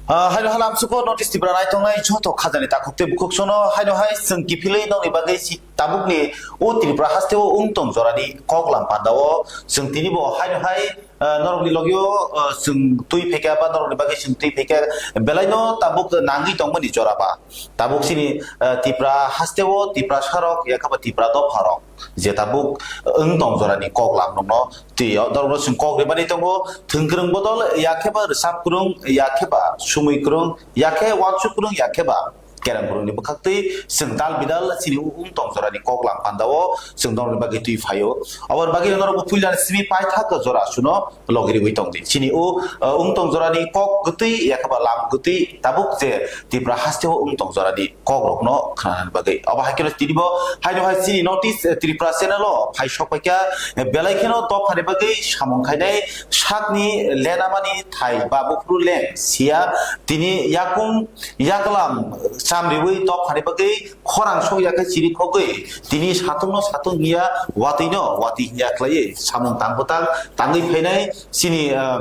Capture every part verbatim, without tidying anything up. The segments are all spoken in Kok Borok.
Ah, haino hala amsuko North East Tripura naitongnai joto khajani takhuk tei bukhuk sono haino hai chwng kiphilwi nokni bagwi si tabukni o Tripura hasteo wng tong jorani kok lam pandao chwng tini bo haino hai, ah, norokni logio, ah, chwng twi phaikha ba norokni bagwi chwng twi phaikha belaino tabuk nangwi tongmani jora ba tabuk chini, ah, Tripura hasteo Tripura sarok yakha ba Tripura dopharok je tabuk wng tong jorani kok lam rokno twi o norokno chwng kok rimani tongo, thwngkwrwng bodol ya khe ba rwchap kwrwng ya khe ba sumui kwrwng ya khe wansuk kwrwng ya khe ba kereng kwrwngni bwkhak twi chwng dal bidal chini wng tong jorani kok lam pandao chwng norokni bagwi twi phaio. Aboni bagwi norokbo puilani simi paithak jora suno logi riwi tongdi. Chini o, uh, wng tong jorani kok gwtwi ya khe ba lam gwtwi tabuk je Tripura hasteo wng tong jorani kok rokno khnanani bagwi. Obo hai kheno tini bo haino hai chini North East, eh, Tripura channel o phai sok paikha, eh, belai kheno dophani bagwi samung khainai sakni lenamani thai ba buphuru leng sia tini yakung yaklam chamriwi dophani bagwi khorang sok ya khe chiri khogwi tini satungno satung hiya watwino watwi hiya khlaiwi samung tang bwtang tangwi phainai chini, eh,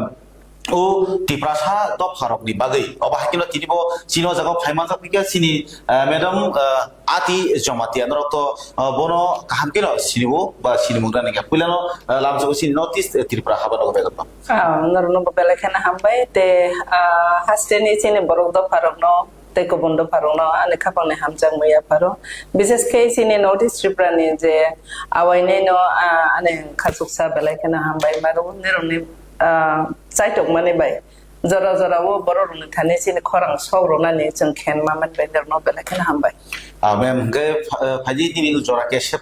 o Tiprasa dopharokni bagwi. Obo hai kheno tini bo chini o jaga o phai manjak phaikha chini, eh, madam, eh, Ati Jamatia norok to, eh, bono kaham kheno sini o ba sini mung rani kha. Puilano, eh, lamsao chini North East, eh, Tripura haba nogo begono. Ah, norokno bo belai kheno hambai te, ah, hasteni chini borok dopharokno tei kubun dopharokno ani khapangni hamjakmung yapharo. Bishesh khe chini North East Tripura ni je awainai no, ah, ani khachuksa belai kheno hambai maro nirokni, ah, chaitokmani bai. Jora jora o borok rokni thani chini khorang sok rwnani chwng khen ma man bai norokno belai kheno hambai. Ah, ma'am, hwnkhe pha-, eh, phaidi nini jora kesep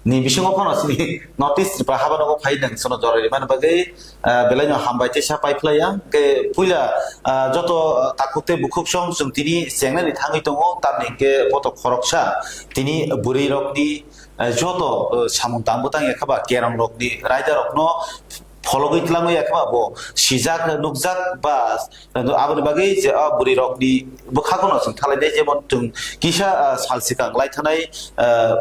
ni bisingo phano chini North East Tripura haba nogo phai nang sono jora rimani bagwi, ah, belai no hambai teisa pai phlai ya. Hwnkhe puila, ah, joto takhuk tei bukhuk song chwng tini chengnani thangwi tongo, tamni hwnkhe boto khoroksa tini bwrwi rokni, eh, joto, eh, samung tang bwtang ya khe ba kerong rokni raida rokno phologwi tlangwi ya khe ba bo sijak nukjak ba, eh, aboni bagwi je, ah, bwrwi rokni bwkhago no chwng thalai de jemon chwng kisa, ah, sal swkang lai thanai, eh,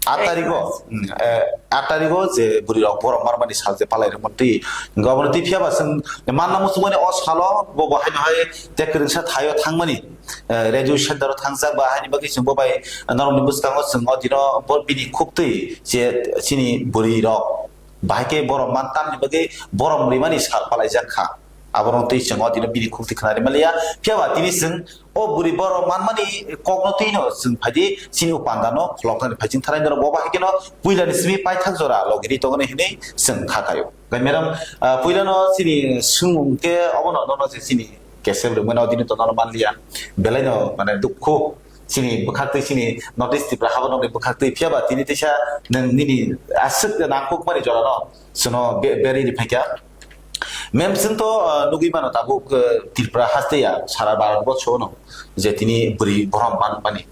aat tarikgo, mm, eh, aat tarikgo je bwrwi rok borok marmani sal je palai rwmani twi, goboni twi phiya ba chwng manna muchungmani o salo bo bo haino hai tei kwrwngsa thaio thangmani, eh, radio center o thangjak ba haini bagwi chwng bo bai norokni bwskango chwng o dino bo bini khuktwi je chini bwrwi rok. Bahai khe borok man tamni bagwi borom rimani sal palaijak kha. Aborok twi chwng o dino bini khukti khna rimaliya. Phiya ba tini chwng o bwrwi borom manmani kokno twino chwng phaidi chini o pandano khuloknani phaiching tharai norok bo bahai kheno puilani simi paithak jora logiri tongoni hinwi chwng kha kaio. Gai madam, ah, puilano chini swngmung khe obono nono je chini kesep rwngmano dini to nono manliya. Belaino mane dukhu. Chini bwkhaktwi chini North East Tripura haba nokni bwkhaktwi phiya ba tini teisa nwng nini aswk nangkukmani jorano chwngno be-, berwi riphaikha. Mem chwng to, ah, nugwi mano tabuk, ah, Tripura haste ya sara Bharat borsho no je tini bwrwi borom manmani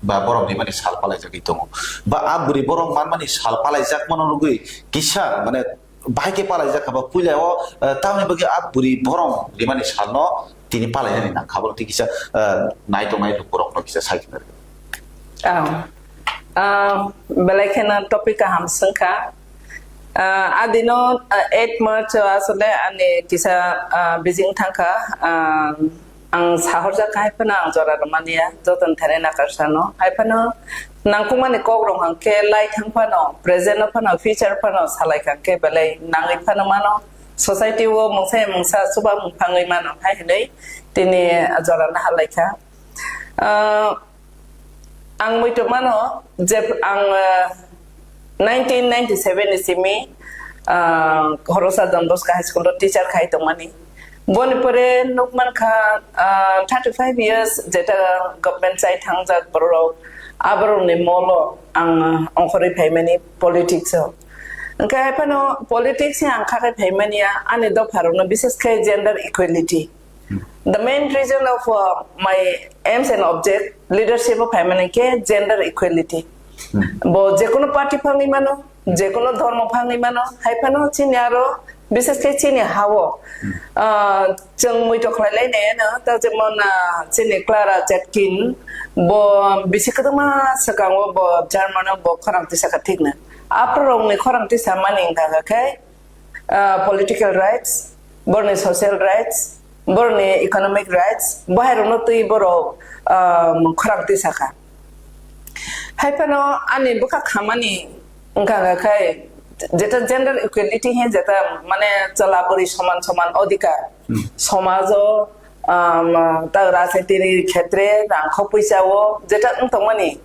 ba borom rimani sal palaijagwi tongo. Ba a bwrwi borom manmani sal palaijak mano nugwi kisa mane bahai khe palaijak kha ba puila o, eh, tamni bagwi a bwrwi borom rimani salno tini palainani nang kha, borok twi kisa, eh, naitok naitok borokno kisa sai khna rw. Ah, ah, belai kheno topic kaham swngkha. Ah, adino, ah, eight March o asole ani kisa, ah, bijing thangkha. Ah, Ang sahorjak hai phano ang jora rwmani ya, joto ni thani nakarsano. Hai phano nangkukmani kok rok hwnkhe lai thang phano, present no phano, future phano salai kha hwnkhe belai nangwi phano mano. Society o mungsa ya mungsa chuba mung phangwi mano hai hinwi tini jora naharlai kha. Ah, Ang muitu mano je ang, eh, nineteen ninety-seven ni simi, ah, Khorosa Don Bosco High School o teacher khai tongmani. Boni pore nukman kha, ah, thirty-five years jeta government chai thangjak borok, aborokni molo ang ongkhorwi phaimani politics o. Hwnkhe hai phano politics ni ang kha khai phaimani ya, ani dopharokno, bishes khe gender equality. The main reason of, uh, my aims and object leadership o phaimani khe gender equality. Hmm. Bo jekono party phangwi mano, jekono dhormo phangwi mano, hai phano chini aro bishes khe chini hao, hmm, uh, chwng muitu khlai lai nai no, ta jemon, uh, chini Clara Zetkin, bo bisi kwbangma swkango bo German o bo khorang tisa kha thik no. Aphuru rokni khorang tisa mani wngkha khe, uh, political rights, borni social rights, borokni economic rights, bo hai rokno twi borok, um, khorang twi sakha. Hai phano ani bwkha khamani wngkha khe jeta gender equality he jeta mane chwla bwrwi soman soman odhikar. Hmm. Somajo, um, ta rajnitini khetre rangkho puisa o jeta wng tongmani.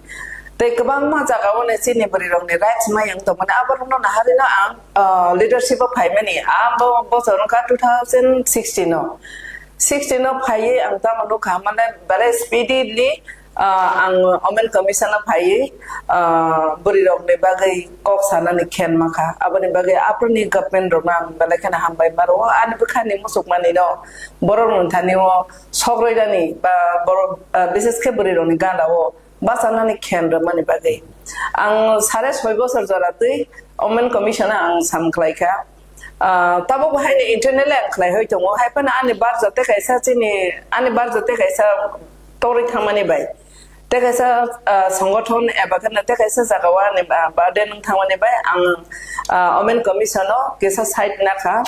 Tei kwbangma jaga o ne chini bwrwi rokni rights maya wng tongmani. Abo rokno naharino ang, uh, leadership o phaimani. Abo bochor wngkha two thousand sixteen o. Sixteen o phaiwi ang tamo nukha, mane belai speedily, ah, ang Women Commission o phaiwi, ah, bwrwi rokni bagwi kok sanani khen mankha. Aboni bagwi aphuruni government rokno ang belai kheno hambai maro. Ani bwkhani muchukmani no borok rokni thani o sokroinani ba borok, ah, bises khe bwrwi rokni gana o bachanani khen rwmani bagwi. Ang sare soi bosor jora twi Women Commission o ang sam khlai kha. Ah, tabuk bo haino internally ang khlai hoi tongo. Hai phano ani barja tei kaisa chini, ani barja tei kaisa torwi thangmani bai. Tei kaisa, ah, songothon eba kheno tei kaisa jaga o ani ba-, birthday nung thangmani bai ang, ah, Women Commission o kisa side nakha.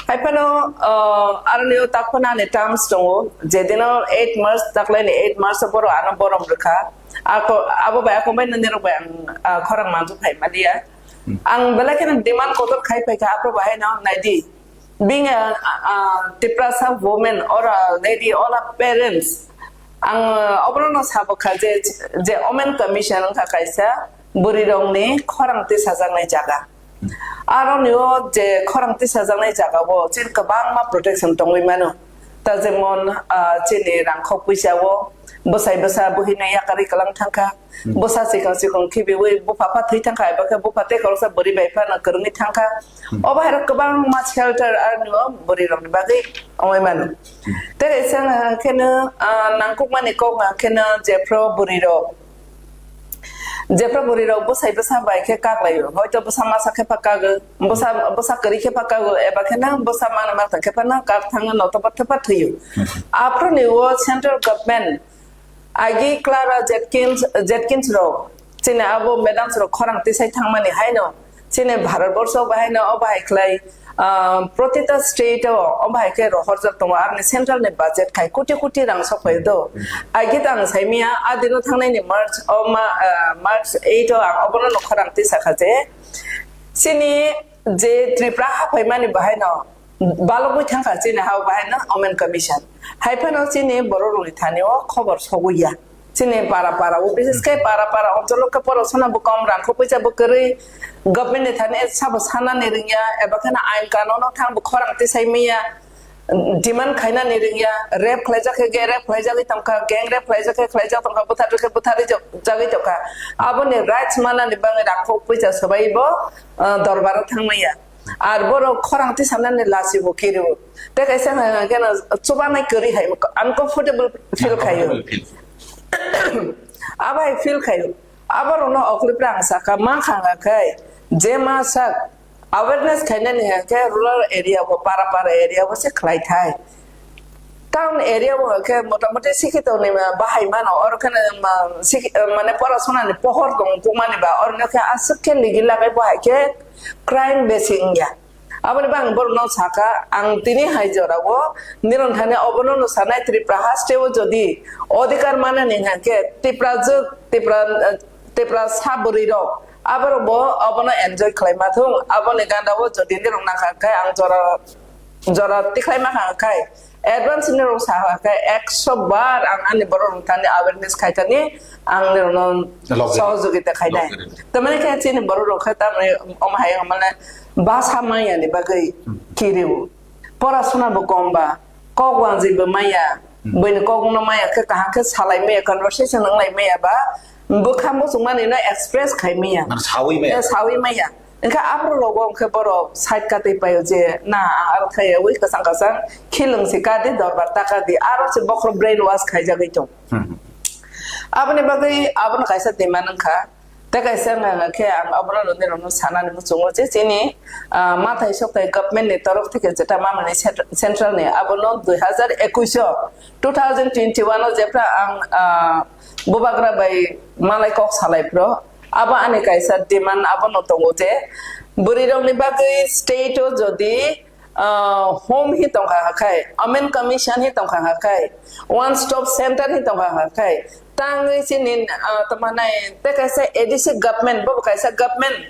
Hai phano, ah, aroni o tak phano ani terms tongo. Jedino eight March, taklaini eight March o borok ano borom rwkha. Ako, abo bai, ako bai nini rok bai ang, ah, khorang manju phai maliya. Hmm. Ang belai kheno demand kotor khai phai kha, aphuru bahai no nai di. Being a, a, a Tiprasa woman or a lady or a parents, ang, ah, obono no sabo kha je, je Women Commission wngkha kaisa bwrwi rokni khorang tisajaknai jaga. Aroni o je khorang tisajaknai jaga o chini kwbangma protection tongwi mano. Ta jemon, ah, chini rangkhok puisa o bwsai bwsa buhino yakarwi kwlang thangkha. Hmm. Bwsa chikon chikon khibiwi bupha pha thwi thangkha, eba khe bupha tei khoroksa bwrwi bai phano kwrwngwi thangkha. Hmm. Obo hai rok kwbangma shelter aroni o bwrwi rokni bagwi ongwi mano. Hmm. Tei kaisa kheno, ah, nangkukmani kok kheno jephru bwrwi rok Jephru bwrwi rok bwsai bwsa bai khe kak laio, hoito bwsa masa khe pha kago, bwsa, bwsa kwrwi khe pha kago, eba khe nang bwsa mani masa khe pha nang kak thango, noto pa thwpha thwiyo. Aphuru ni o central government agi Clara Jetkins, Jetkins rok, chini abo madams rok khorang tisai thangmani haino, chini Bharat borsho bahai no obo hai khlai, ah, protita state o obo hai khe rohorjak tongo, aroni central ni budget khai koti koti rang sok phai do. Agi ta ang sai miya, adino thangnai ni March o ma, ah, March eight o ang obono no khorang tisa kha je chini je Tripura ha phai mani bahai no balogwi thangkha chini ha bahai no Women Commission. Hai phano chini borok rokni thani o khobor sogwi ya. Chini para para o, bises khe para para oncholo khe porosona bo kom, rangkho puisa bo kwrwi, government ni thani sabo sanani ringya, eba kheno ain kanon no thang bo khorang tisai miya, demand khainani ringya, rape khlaijak khe ge rape khlaijagwi tongkha, gang rape khlaijak khe khlaijak tongkha, butharwi khe butharwi jagwi tongkha. Aboni rights manani bagwi rangkho puisa swbai bo, ah, dorbar o thangmaya. Ar borok khorang tisanani lachi bo kiriwo. Tei kaisa hwnka khe no chubanai kwrwi hai uncomfortable feel khaio. Uncomfortable feel. Abo hai feel khaio. Abo rokno oklip rang saka ma khanga khai je ma sak awareness khainani hwnkhe rural area bo, para para area bo se khlai thai. Town area o khe motamoti sikhito ni bahai mano, oro khe ma, sikhi-, mane porasona ni pohor tong tongmani ba, oro khe aswk khe ligi lagai bo hai khe crime besi wngya. Aboni bagwi borok no saka, ang tini hai jora o nirok thani obono no sanai, Tripura haste o jodi odhikar manani hwnkhe Tipra jwk, Tipra, Tipra sa bwrwi rok aborok bo obono enjoy khlai ma thung, aboni ganda o jodi nirok nangkha khe ang jora jora tikhlai ma kha khai advance ni rok sa kha khai ekso bar ang ani borok rok thani awareness khai thani ang ni rok no Lobby. Sohojogita khai nai. Lobby. Tamani khe chini borok rok khe tamani om hai mane basa maya ni bagwi Hmm. kiriwo. Pora suna bo kom ba, kok wanjwi bo maya, Hmm. bini kok no maya khe kaham khe salai maya, conversation wng lai maya ba, bwkha muchung mani no express khai maya. Mane sawi maya. Eh, sawi maya. Hwnkhe aphuru rogo hwnkhe borok side katwi paio je, na, ang aro thaiyawi kwchang kwchang khilwng se kadi, dorbar ta kadi, aro se bokhorok brain wash khaijagwi tong. Hmm. Aboni bagwi abono kaisa demand wngkha. Tei kaisa wngkha khe ang abono nini rokno sanani muchungo je chini, ah, mathai sokthai government ni torof theke jeta mamani cent-, central ni abono dui hazar ekush o, two thousand twenty-one o jephra ang, ah, bubagra bai malai kok salai phro, abo ani kaisa demand abono tongo je bwrwi rokni bagwi state o jodi, ah, home hi tongkha kha khai, women commission hi tongkha kha khai, one stop center hi tongkha kha khai, tangwi chini, ah, tongmanai tei kaisa A D C government, bo kaisa government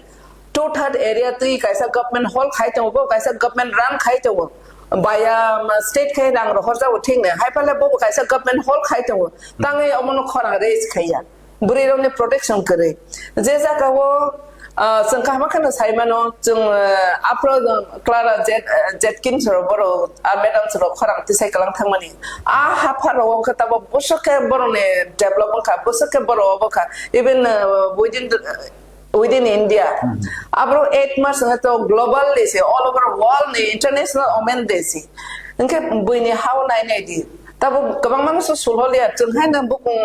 two third area twi kaisa government hall khai tongo, bo kaisa government run khai tongo, baya, ma, state khai rang rohor jago thik ne, hai phale bo kaisa government hall khai tongo, tangwi omono khorang raise khaiya. Bwrwi rokni protection kwrwi. Je jaga o, ah, chwng kaham kheno sai mano, chwng, ah, aphro Clara Jet-, ah, Jetkins rok, borok, ah, madam rok khorang tisai kwlang thangmani. Ah, hapha rok wngkha tabo bwswk khe borokni develop wngkha, bwswk khe borok obo kha. Even, ah, within the, within India. Aborok eight March wngkha to globally se, all over world ni International Women Day se. Hwnkhe buini ha o nai nai di. Tabo kwbangma no se sulholiya, chwng hai no bukung,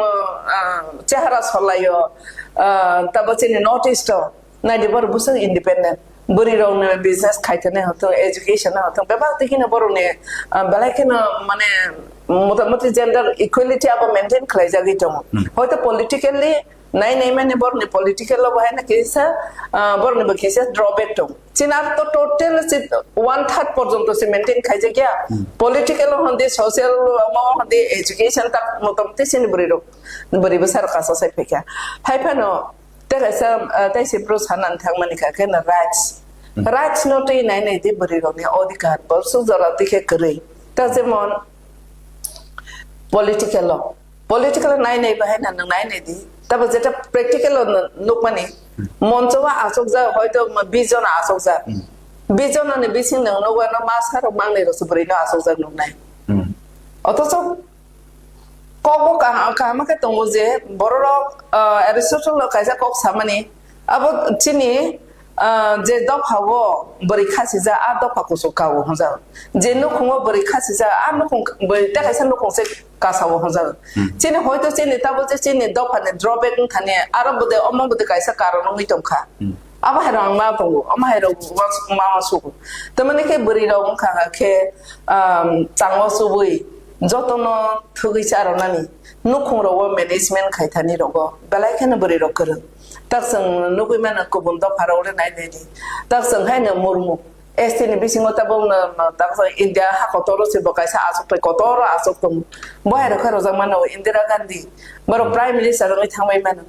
ah, chehara solaio, ah, tabo chini North East o. Nai di borok bwswk independent. Bwrwi rok no business khai thani hoto, education no hoto. Bebak tiki no borok ni, ah, belai kheno mane motamuti gender equality abo maintain khlai jagwi tongo. Hoito politically nai nai mani borokni political o bo hai na kisa, ah, borokni bo kisa drawback tong. Chini ar to total si one third porjonto si maintain khaijak ya. Political o hondi, social o hondi, education tak motamuti chini bwrwi rok, bwrwi bwsa rok kasa sai phaikha. Hai phano tei kaisa, ah, tei si bwrwi sanani thangmani kha khe na rights. Rights no twi nai nai di bwrwi rokni odhikar bo suk jora twi khe kwrwi. Ta jemon political o. Political nai nai bahai na nang nai nai di. Tabo jeta practical o nukmani. Moncho o achukjak hoito ma bish jona achukjak. Bish jona ni bising nang nugo no ma sarok mangnai rok se bwrwi no achukjak nuknai. Othocho kok bo kaham, kaham khe tongo je borok rok, ah, Aristotle rok kaisa kok samani. Abo chini, ah, je dopha o bwrwi khasijak, a dopha kuchuk kao hwnjak. Je nukhung o bwrwi khasijak, a nukhung bwrwi tei kaisa nukhung se kasao hwnjak. Chini hoito chini tabo je chini dopha ni drawback wngkha ni, aro bwdai omo bwdai kaisa karon wngwi tongkha. Abo hai rok ang ma tongo, omo hai rok ma sugo. Tamani khe bwrwi rok wngkha khe, um, chango chubui jotono thugui cha rwnani, nukhung rogo management khai thani rogo belai kheno bwrwi rok kwrwng. Tak chwng nugui mano kubun dopha rok le nai nai di. Tak chwng haino Murmu, S T ni bisingo tabuk no, no, tak chwng India ha kotor o se bo kaisa achuk pai kotor o achuk tongo. Bo hai rok khe rojak mano Indira Gandhi, borok Prime Minister wngwi thangbai mano.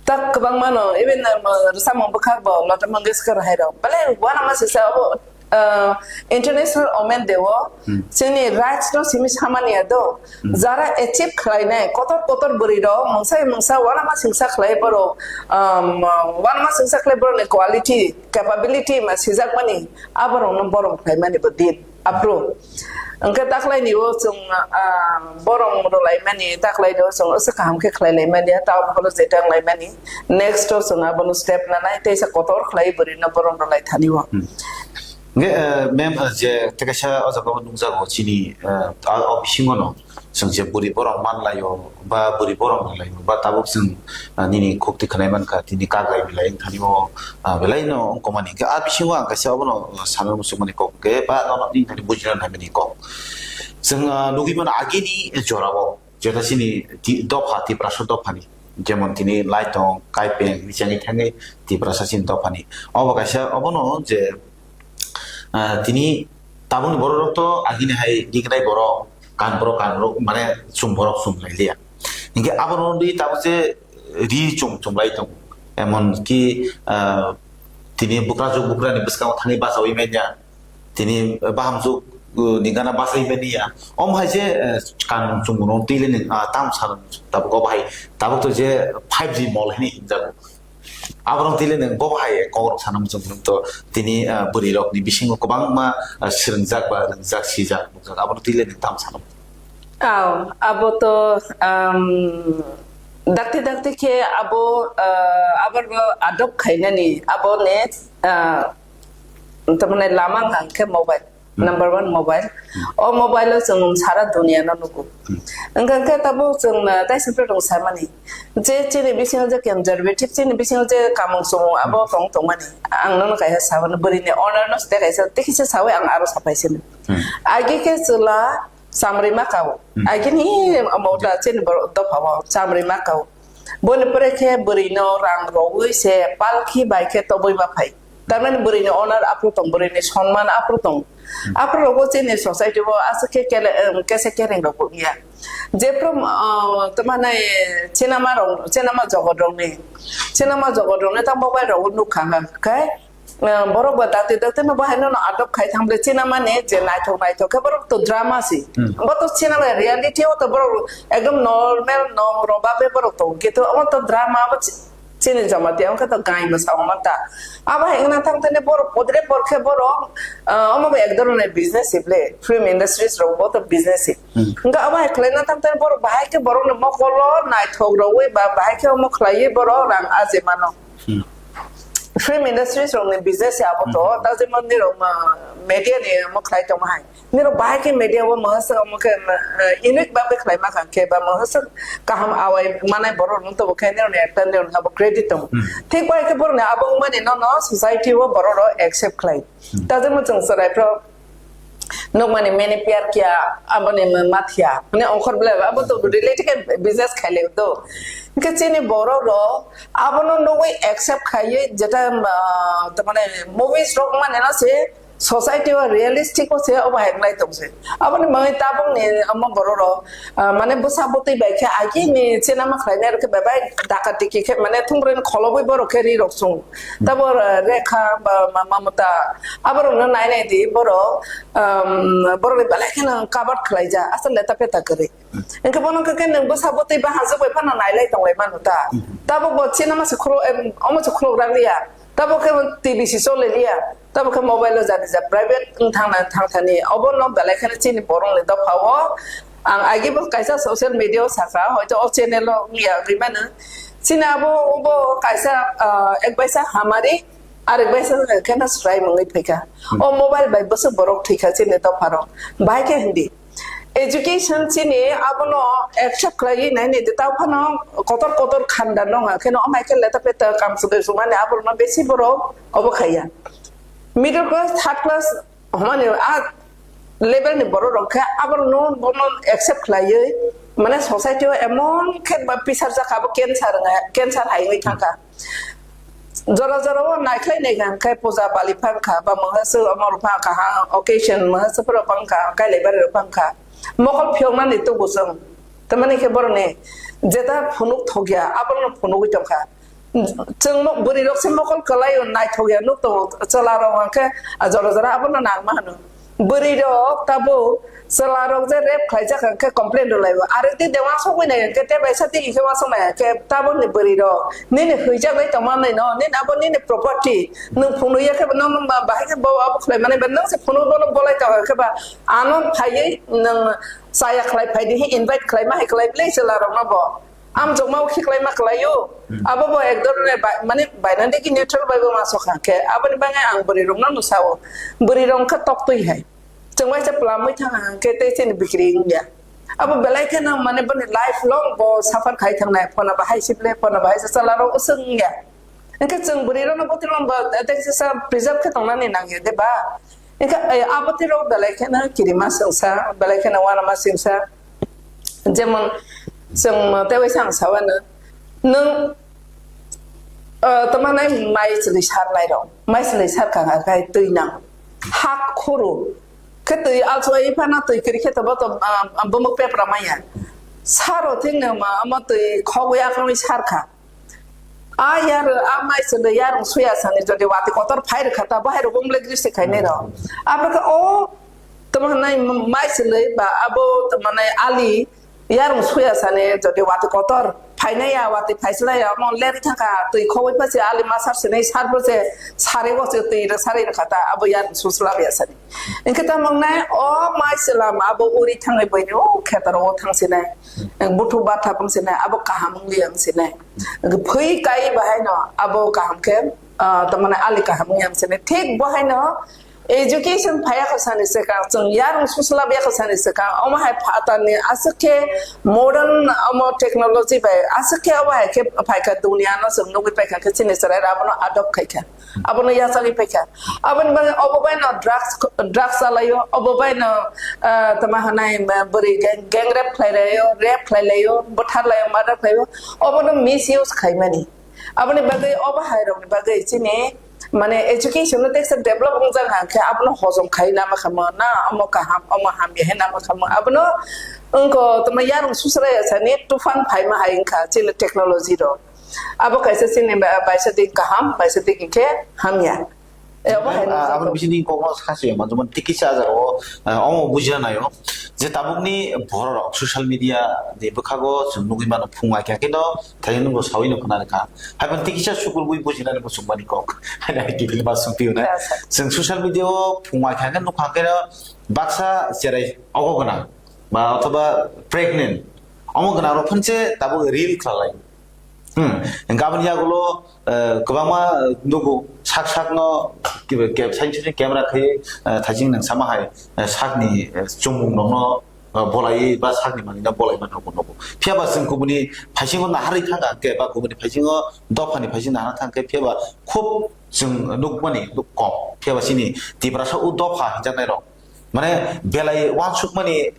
Tak kwbang mano, even, um, samung bwkhak bo Lata Mangeshkar hai rok. Belai uanama sisa abo, uh, International Women Day o chini rights no simi samani ya do. Jara achieve khlai nai, kotor kotor bwrwi rok, mungsa mungsa uanama singsa khlai borok, um, uanama singsa khlai borok ni quality, capability ma sijak mani, aborok no borom khlai mani bo din. Aphuru. Hwnkhe taklaini o chwng, ah, borom rwlaimani, taklaini o chwng aswk kaham khe khlailaimani, ta omo jeta wnglaimani. Next o chwng abono step nanai, teisa kotor khlai bwrwino borom rwlai thani o. Hmm. Hwnkhe, eh, ma'am, eh, je tei kaisa o jaga o nukjago chini, eh, a, o bisingo no chwng je bwrwi borom manlai o, ba bwrwi borom rwlai o, ba tabuk chwng, ah, nini khukti khwnai mankha, tini kagrai belai wng thani o, ah, belai no wng komani. Hwnkhe a bisingo ang kaisa obono, ah, sana muchungmani kok hwnkhe ba nono ni thani bujina naimani kok. Chwng, ah, nugui mano agini jora o, jeta chini ti-, dopha, Tiprasa dophani, jemon tini Laitong, Kaipeng, Nichani thangwi Tiprasa chini dophani. Obo kaisa obono je, ah, tini tabukni borok rok to agini hai niknai borok, kan borok, kan borok, mane chum borok chum lai liya. Hingke abono nugui tabuk je ri chum chum lai tongo. Emon ki, ah, tini bukrajwk bukrani bwskango thangwi bachaui manya. Tini bahamjwk, uh, ni gana bachai manya. Om hai je, eh, kan chum no twi le ni, ah, tam san tabuk o bahai. Tabuk to je five G mol hini hinjago. Aborok twi le nang bo hai kok rok sana muchung to tini, ah, bwrwi rok ni bisingo kwbangma, ah, swrwngjak ba rwngjak sijak nukjak aborok twi le nang tam sana. Aw, abo to, um, dakti dakti khe abo, ah, abo adopt khainani abo ne, ah, tamani lama hang khe mobile. Number one mobile. O mobile o chwng sara dunia no nugo. Wngkha khe tabuk chwng, uh, taisa pore rok samani. Je chini bisingo je conservative, chini bisingo je kamung chumung abo tong tongmani. Ang nono kaisa sabani bwrwi ni owner no tei kaisa tei kisa sawi ang aro sapai sini. Agi khe chwla chamrwi ma kao. Agi ni mota chini borok dopha o chamrwi ma kao. Boni pore khe bwrwi no rang rogwi se palki bai khe tobwi ma phai. Tamani bwrwini honor aphuru tong, bwrwini sonman aphuru tong. Aphuru rogo chini society o aswk khe kele-, em, kese kereng rok wngya. Jephru, ah, tamani cinema rok, cinema jogot rokni, cinema jogot rokni ta mobile rogo nukha kha khe, eh, borok ba dakti dakti no bahai no adop khai thang ble cinema ni je naithok naithok khe borok to drama si. Hmm. Bo to cinema reality o to borok ekdom normal nongro babe borok to. Kintu omo to drama bo chi-, Chini Jamatia wngkha to gaino sao manta. Abo hai wngna thang thani borok podre porkhe borok, ah, omo bo ek dhoroner business hible, film industries rok bo to business hi. Hmm. Wngkha abo hai khlaina thang thani borok bahai khe borokni mokolo naithok rogwi ba bahai khe omo khlaiwi borok rang aje mano. Hmm. Film industries rokni business hi abo to, hmm, ta jemon nirok, ah, media ni omo khlai tongma hai. Nirok bahai khe media o mwhaswk omo khe, eh, unique bagwi khlai ma kha khe ba mwhaswk kaham awai manai borok rok to khe nirok ni ekta nirok ni abo credit tongo. Hmm. Thik bai khe borok ni abo wngmani no no society o borok rok accept khlai. Hmm. Ta jemon chwng chwrai phro nukmani many pyar kiya aboni ma thia. Mane ongkhor belai abo to related khe business khai le to. Hwnkhe chini borok rok abono nugwi accept khaiwi jeta, ah, tamane movies rok mane no se society o realistic o se obo hai wngwi tong se. Aboni bagwi tabuk ni omo borok rok, ah, mane bwsa bwtwi bai khe agini cinema khlainai rok khe bai bai daka diki khe mane thumbrwi kholobwi borok khe ri rok sung. Tabuk, ah, Rekha ba ma-, Mamata aborok no nai nai di borok, um, borok ni belai kheno cover khlai ja aswk leta peta kwrwi. Hwnkhe bono khe nwng bwsa bwtwi bahai bai phano nai lai tong lai mano ta. Tabuk bo cinema se khuluk, em, omo se khuluk rak liya. Tabuk khe T V si chole liya, tabuk khe mobile o jani ja private wng thangna thang thani, obo no belai kheno chini borok ni dopha o. Ang agi bo kaisa social media o sakha, hoito o channel o wngya wngwi mano. Chini abo bo kaisa, ah, ek baisa hamari, arek baisa kheno swrai mungwi phaikha. O mobile bai bwswk borok thwikha chini dopha rok. Bahai khe hindi. Education chini abono accept khlaiwi naini de, tao phano kotor kotor khanda nonga kheno amai khe leta peta kam sudai sumani aborno besi borok obo khaiya. Middle class, third class, homani a level ni borok rok khe aborno bono accept khlaiwi mane society o emon khe ba pisar jakha bo cancer, cancer hai wngwi thangkha. Jora jora o naikhlai naikha hwnkhe puja pali phangkha ba mwhaswk omo rok phangkha ha occasion mwhaswk phoro phangkha kailai bari rok phangkha mokol phiyoknani tubu chwng tamani khe borokni jeta phunuk thokya abono phunugwi tongkha chwng bwrwi rok se mokol kwlai o naithokya nuk tongo chwla rok hwnkhe jora jora abono nangma hwno. Bwrwi rok tabuk chwla rok je rape khlaijak hwnkhe complain rwlai o. Arwk di de uansukwi nai hwnkhe tei bai sa tigi khe uansuk nai hwnkhe tabuk ni bwrwi rok nini hwijak bai tongma nai no, nini abo nini property. Nwng phunuk ya khe bo nono ba bahai khe bo abo khlai mani ba nwng se phunuk bono bolai tong khe ba ano phaiwi nwng chaya khlai phai di hi invite khlai ma hai khlai bwlai chwla rok no bo. Amjokma o khiklai ma khlai o. Hmm. Abo bo ek dhoroner bai-, mane bainandi ki neutral bai bo ma sokha khe. Aboni bagwi ang bwrwi rokno no sao. Bwrwi rok khe toktwi hai. Chwng bai se plamwi thang ang khe tei chini bikri wngya. Abo belai kheno mane boni life long bo suffer khai thangnai. Phona bahai sible, phona bahai se chala rok uswk wngya. Hwnkhe chwng bwrwi rokno bwtwi long bo tei se sa preserve khe tongnani nangya de ba. Hwnkhe, eh, abo twi rok belai kheno kirima swngsa, belai kheno uanama swngsa. Jemon, chwng tei waisa ang sawano, nwng, eh, tamo nai mai chwlwi sarnai rok, mai chwlwi sarkha kha khai twi nang, hak khuru, khe twi alsoi phano twi kwrwi khe to bo to, ah, bumuk pepra maya. Saro thik no ma, omo twi khogwi aklangwi sarkha. A yar, a mai chwlwi yarwng suya sani jodi watwi kotor phai rwkha ta, bahai rok bumble gristi khainai rok. Abo khe o tamo hwnai mai chwlwi ba abo tamo nai ali yarwng suya sani jodi watwi kotor phainai ya, watwi phaichwlai ya, omo lerwi thangkha, twi khogwi pha se ali masar sinai sar bo se sari o se twi rw sari rwkha ta, abo yarwng susla ya sani. Hwnkhe tamo wngnai o mai chwla ma abo uri thangwi buini o khetor o thang sinai. Buthu batha pung sinai, abo kaham wngya wng sinai. Phwi kai bahai no abo kaham khe, ah, tamani ali kaham wngya wng sinai. Thik bahai no education phaya kha sani swkang, chwng yarwng suslab ya kha sani swkang, omo hai phatar ni aswk khe modern omo technology bai aswk khe obo hai khe phai kha duniya no chwng nugwi pai kha khe chini chwrai rok abono adopt khai kha. Abono yachagwi paikha. Aboni bagwi obo bai no drugs, drugs chalaio, obo bai no, ah, tamo hwnai, ah, bwrwi gang, gang rape khlai laio, rape khlai laio, bwthar laio, murder khlaio, obono misuse khaimani. Aboni bagwi obo hai rokni bagwi chini mane education no teksa develop wngjak ha khe abono hojom khai nama khamu na omo kaham omo hamya he nama khamu abono wngko tama yarung susra ya sani tufan phaima hai wngkha chini technology rok. Abo kaisa chini ba-, baisa dik kaham, baisa dik hinkhe hamya. Eh, obo hai Ah, nukjakgo. Aboni bisingni kokno sakha se, mane, jemon tikisa jagao, ah, omo bujina naio je tabukni bororok social media ni bwkhago chwng nugwi mano phung ai kha khe no thaiwi nungbo sawi no khna rwkha. Haiphano tikisa sukurgwi bujinani muchungmani kok. Haino hai kiphilma songphiu na. Yes, sir. Chwng social media o phung ai kha khe nukha khe no baksa cherai ogo gwnang ba othoba pregnant. Omo gwnang rok phunse tabuk reel khlai lai. Hmm. Gabon yagulo, eh, kwbangma nugo sak sak no kibe ke-, saisini camera khai, eh, thaising nang sama hai, eh, sakni, eh, chumung rokno, eh, bolai ba sakni manwi no bolai man rokbo nugo. Phiya ba chwng kubuni phaisingo naharwi thang kha khe ba kubuni phaisingo dophani phaising naharna thang khe phiya ba khub chwng nukmani nuk kom. Phiya ba chini Tiprasa o dopha hinjaknai rok. Mane belai uansukmani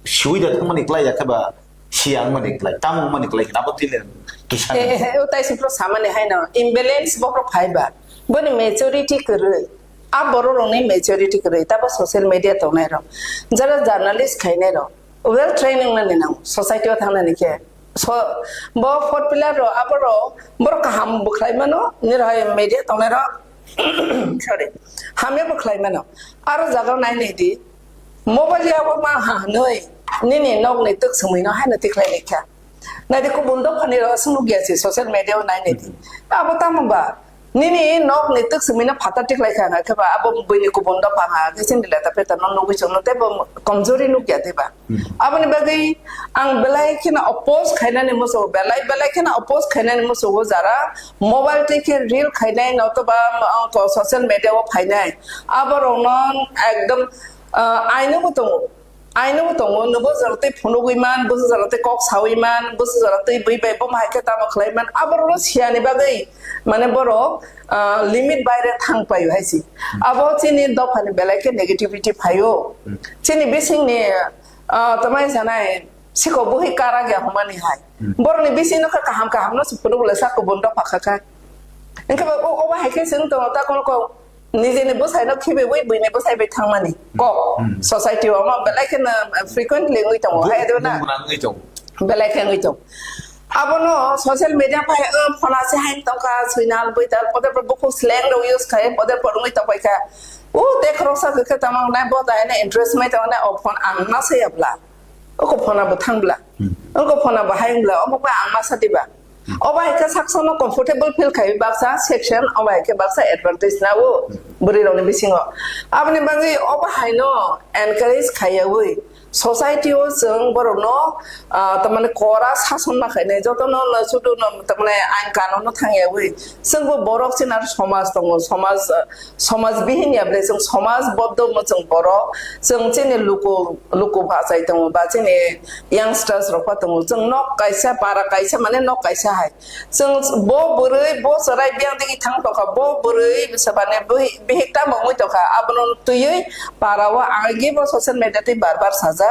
siwi da thangmani klai ya khe ba siya wngmani klai, tamo wngmani klai, abo tile kisa. Eh, eh, eh, o tai sipro samani haino imbalance bokrok phai ba. Boni maturity kwrwi. A borok rokni maturity kwrwi. Tabo social media tongnai rok. Jara journalist khainai rok. Well training nani nang society o thangnani khe. So, bo fourth pillar rok, abo rok, borok kaham bwkhlai mano, nini hai media tongnai rok. Sorry. Hamya bwkhlai mano. Aro jaga nai nai di. Mobile ya bo ma ha noi. Nini nok ni tuk sumui no hai no tiklai lekha. Nai di kubun dok khani ro sunu gya si social media o nai nai di. Abo tamo ba. Nini nok ni tuk sumui no phatar tiklai kha khe ba abo bui ni kubun dok pha ha khe sin dile ta peta no nugui chung no te bo komjori nuk ya de ba. Aboni bagwi ang belai kheno oppose khainani musugo, belai, belai kheno oppose khainani musugo jara mobile tei khe reel khainai, notoba, ah, to social media o phainai. Aborokno ekdom, ah, aino bo tongo, aino bo tongo, nobo jora tei phunugwi man, boso jora tei kok sawi man, boso jora tei bui bai bomo hai khe tamo khlai man, aborokno siyani bagwi mane borok, ah, limit baire thang paio hai si. Abo chini dophani belai khe negativity phaio. Chini bisingni Ah, tamai sanai, siko buhi kara gya humani hai. Borokni bisingo kha kaham kaham no se phuru bole sa kubun dopha kha kha. Engkhe ba o, obo hai khe chwng tongo ta kono ko nijeni bwsai no khibiwi buini bwsai bai thangmani. Kok society o omo belai kheno frequently wngwi tongo, hai de na? Belai khe wngwi tongo. Abono social media pai, o, phone ase hai tongkha, swinal, buital, poder por bukhuk slang rok use khai, poder por wngwi tongpai kha. O, te khoroksa khe tamo nai bo dai na interest mai tongo na o phone ang ma se yabla. Oko phone abo thang bla. Oko phone abo hai bla, omo ba ang ma sa diba. Obo hai khe saksa no comfortable feel khai baksa section, obo hai khe baksa advantage na o bwrwi rok ni bisingo. Aboni bagwi obo hai no encourage khaiyawi society o chwng borok no, ah, tamani kora sason ma khainai joto no, no sudu no tamani ain kanun no thangyawi chwng bo borok chini aro somaj tongo, somaj, ah, somaj bihin ya ble chwng somaj boddo mo chwng borok, chwng chini luku, luku bachai tongo ba chini youngsters rok pha tongo, chwng nok kaisa para kaisa mane nok kaisa hai. Chwng bo bwrwi, bo chwrai biyang digi thang tongkha, bo bwrwi bwsabani bihik, bihik tamo wngwi tongkha, abono twiwi para o agi bo social media twi bar bar sajak.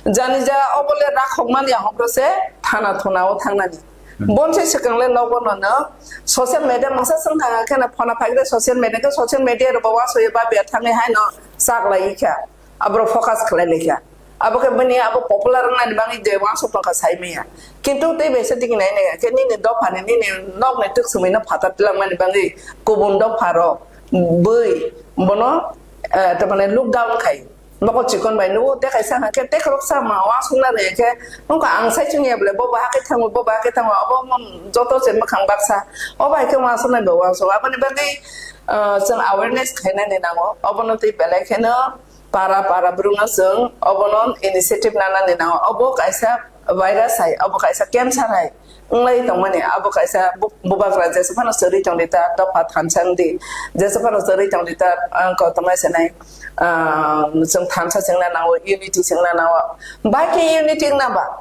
Jani ja obole rakhok mani ahok rw se thana thuna o thangnani. Bonsi swkang le nogo no no social media mangsa swng thang khe no phone phai khe social media khe social media rw bo wasoyo ba biya thangwi hai no chak lai kha. Aborok focus khlai lai kha. Abo khe bini abo popular wngnani bagwi je uansuk tongkha sai manya. Kintu tei bai se tigi nai nai khe nini dophani nini nokni twk swmwi no phatar twlangmani bagwi kubun dopha rok bui bono, eh, tamani look down khai. Nokol chikon bai nugo tei kaisa hwnkhe tei khoroksa ma uansukna rwya khe wngkha ang sai chwngya bwle bo ba hakhe thango bo ba hakhe thango abo joto se mwkhang baksa. Obo hai khe uansuknai bo uansuk aboni bagwi, eh, chwng awareness khainani nango obono tei belai kheno para para brumno chwng obono initiative nanani nango. Obo kaisa virus hai, obo kaisa cancer hai wnglai tongmani, abo kaisa bu-, bubagra jesa phano chwrwi tongdi ta, dopha thansa wngdi, jesa phano chwrwi tongdi ta, ang kotorma se nai, ah, chwng thansa chwngna nango, unity chwngna nango. Bai khe unity wngna ba?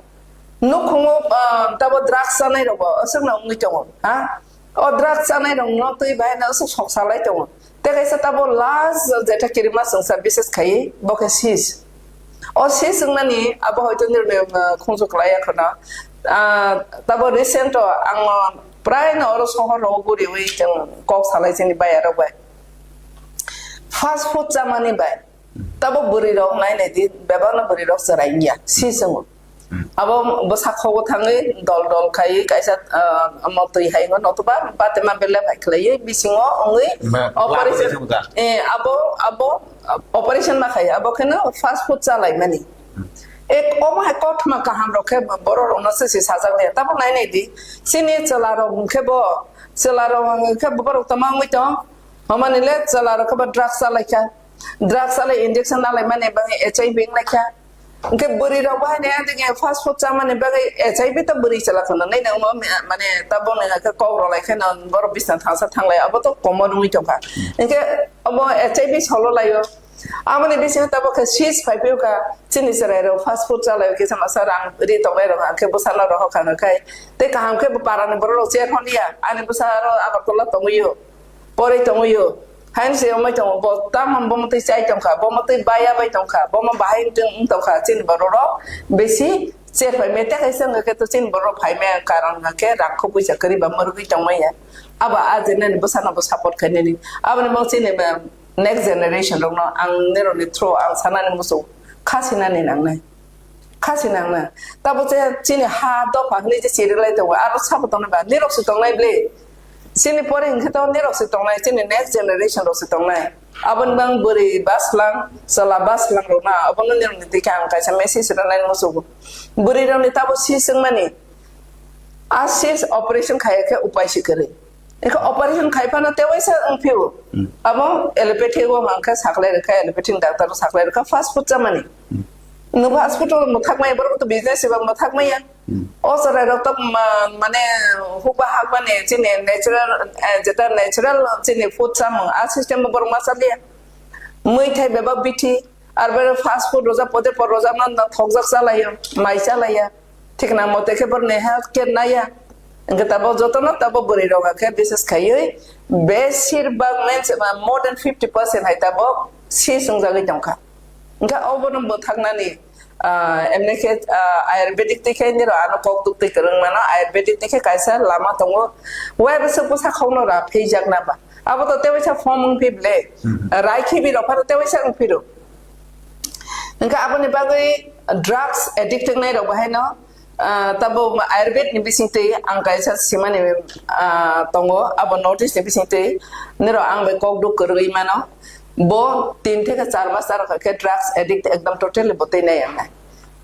Nukhungo, ah, tabo drugs chanai rokbo aswkno wngwi tongo, ha? O drugs chanai rokno twi bai no sok sok salai tongo. Tei kaisa tabo last jeta kirima chwngsa bises khai bo khe sis. O sis wngnani abo hoito nirni, ah, khungju klai ya khwna. Ah, tabo recent o ang Prai no oro sohor rogo guriwi chwng kok salai chini bai arok bai. Fast food chamani bai. Tabo bwrwi rok nai nai di, bebak no bwrwi rok chwrai wngya, si chwngo. Abo bwsa khogo thangwi dol dol khaiwi kaisa, ah, motwi hai wngkha, notoba batema bele bai khlaiwi bisingo wngwi Ma-, operation, labu eh, abo, abo operation ma khai, abo kheno fast food chalaimani. Ek omo hai kothoma kaham rok khe borok rok no se se sajak le. Tabo nai nai di, chini chwla rok hwnkhe bo, chwla rok hwnkhe borok tama wngwi tong, homani le chwla rok khe bo drugs chalaikha. Drugs alai injection nalai mani bagwi H I V wnglaikha. Hwnkhe bwrwi rok bo haino adinge fast food chamani bagwi H I V to bwrwi chwla kheno nai nang mo mane taboni hakhe kok rwlai kheno borok bisna thangsa thanglai abo to common wngwi tongkha. Hwnkhe obo H I V solo laio. Aboni bisingo tabok khe sis phai phiyokha chini chwrai rok fast food chalaio kisa masa rang ri tongnai rok hwnkhe bwsano rohor kha khai tei kaham khe bo parani borok rok cher hwnliya ani bwsa aro Agartala tongwio. Porwi tongwio. Haino se wngwi tongo, bo tamo bo mwtwi chai tongkha, bo mwtwi baya bai tongkha, bo mo bahai wng tongkha, chini borok rok bisi cher phai mete kaisa wngkha khe to chini borok phai maya karon hwnkha khe rang kho puisa kwrwi ba mwrwgwi tongmaya. Abo a je nani bwsano bo support khainani. Aboni bo chini, um, next generation rokno ang nirokni through ang sanani muchung kha sinani nangnai. Kha sinangna. Tabo je chini ha dopha hwnwi je chiriklai tongo, aro sabo tongnai ba? Nirok se tongnai ble. Chini pore hinkhe to nirok se tongnai, chini next generation rok se tongnai. Aboni bang bwrwi baslang, chwla baslang rok na, abono nirok ni dikhe ang kaisa message rwnai muchungo. Bwrwi rok ni tabo si swngmani. A sis operation khaiya khe upai se kwrwi. Eko operation khai phano tewaisa wng phio. Hmm. Abo allopathy o hwnkhe saklai rwkha, allopathy ni doctor o saklai rwkha fast food chamani. Hmm. Nwng fast food o mwthak maya, borok to business eba mwthak maya. Hmm. O chwrai rok to ma-, mane hukba hakmani chini natural, eh, jeta natural chini food chamung a system o borok ma chaliya. Mui thai bebak bithi, ar bere fast food rojak, pote por rojak no thokjak chalayo, mai chalaya. Thikna mote khe borni health care naya. Hwnkhe tabo jotono tabo bwrwi rok khe bises khaiwi besir bak men se ma more than fifty percent hai tabo si swngjagwi tongkha. Hwnkhe obono bwthaknani, ah, emne khe, ah, ayurvedic twi khe niro ano kok duk twi kwrwng mano, ayurvedic twi khe kaisa lama tongo. Wai bwswk bwsa khokno ra pheijakna ba. Abo to tewaisa form wng phi ble. Mhm. Rai khibi rok phano tewaisa wng phiro. Hwnkhe aboni bagwi drugs addict wngnai rok bahaino, ah, tabo ayurved ni bisingtwi ang kaisa simani, ah, tongo, abo North East ni bisingtwi niro ang bai kok duk kwrwi mano. Bo tin theke char mas char khe drugs addict ekdom totally bo twi nai ang nai.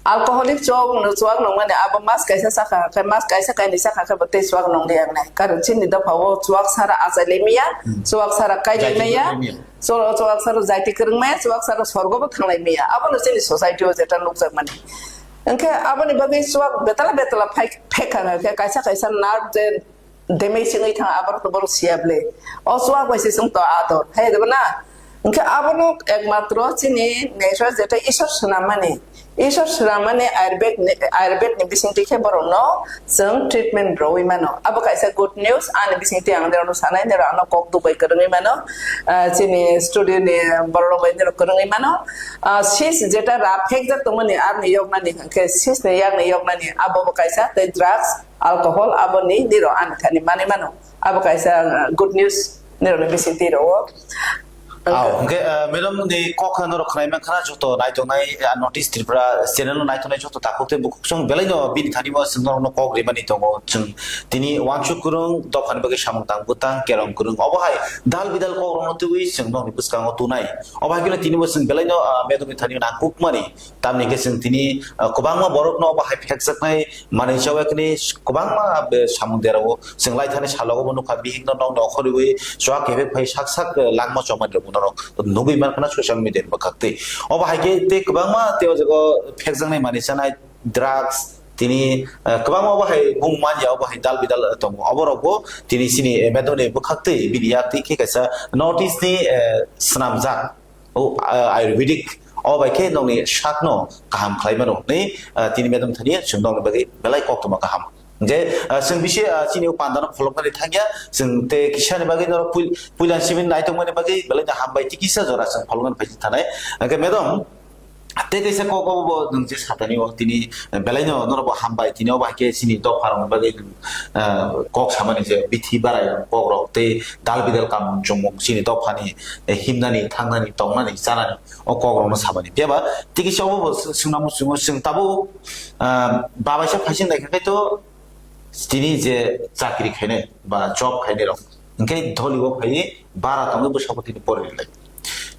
Alcoholic chwk no chwk nung mani abo mas kaisa chakha khe, mas kaisa kainwi chakha khe bo tei chwk nung di ang nai. Karon chini dopha o chwk sara achai lai maya, hmm, chwk sara kai lai maya. Chwk, chwk sara jaiti kwrwng maya, chwk sara sorgo bo thang lai maya. Abo no chini society o jeta nukjak mani. Hwnkhe aboni bagwi chwk betala betala phai, phekha khe kaisa kaisa nerve je damage wngwi thang, aborok to borok siya ble. O chuak bai se chwng to ador. Hai de na? Hwnkhe abono ekmatro chini natural jeta Isor swnammani. Isor swnammani Ayurved ni, Ayurved ni bisingtwi khe borokno chwng treatment rwwi mano. Abo kaisa good news. Ani bisingtwi ang nirokno sanai, nirok ano kok duk bai kwrwngwi mano. Ah, chini studio ni borok bai nirok kwrwngwi mano. Ah, sis jeta ra phekjak tongmani arni yoknani hwnkhe sis ni yakni yoknani abo bo kaisa tei drugs. Alcohol aboni niro ani thani manwi mano. Abo kaisa, uh, good news nirokni bisingtwi rwo. Aw, hwnkhe, uh, madam ni kok no rok khnai mankha joto naitongnai, uh, North East Tripura channel no naitongnai joto takhuk tei bukhuk song belai no bini thani bo chwng norok no kok rimani tongo. Chwng tini wansuk kwrwng, dophani bagwi samung tang bwtang, kerong kwrwng. Obo hai dal bidal kok rok no twiwi chwng nokni bwskango tunai. Obo hai kheno tini bo chwng belai no, uh, madam ni thani nangkuk mani. Tamni hwnkhe chwng tini, uh, kwbangma borokno obo hai phekjaknai manwi chawi kwbangma, uh, samung derao chwng laithani salogo bo nukha, bihikno nokni okhorwi chuak kephek phai sak sak, uh, langma chongmani rokbo norok nugwi mankha na social media ni bwkhaktwi. Obo hai khe tei kwbangma tei o jaga phekjaknai manwi chanai drugs tini, uh, kwbangma obo hai bung manya obo hai dal bidal tongo. Oborokbo tini chini, uh, madam ni bwkhaktwi bini yaktwi khe kaisa North East ni, uh, swnamjak. O, ah, Ayurvedic, o bai khe nokni sakno kaham khlai mano hwnwi, ah, tini madam thani chwng nokni bagwi belai koktwma kaham. Je, ah, chwng bisi, ah, chini o pandano pholoknani thangya, chwng tei kisani bagwi norok pui-, puila simi naitokmani bagwi belai no hambai tei kisa jora chwng pholoknani phai thanai. Hwnkhe madam, Tei kaisa kok o bo nwng je satani o tini, eh, belai no norok bo hambai, tini obo hai khe chini dopha rok ni bagwi nwng, eh, kok samani je bithi barai rok kok rok tei dal bidal kaam chumung chini dopha ni, eh, himnani, thangnani, tongnani, chanani o kok rok no samani. Phiya ba tei kaisa obo bo swngna muchungo chwng tabuk, eh, babaisa phaisin nai khe to tini je chakri khainai ba job khainai rok hwnkhe dholi o phaiwi bara tongwi bwsabo tini pori lai.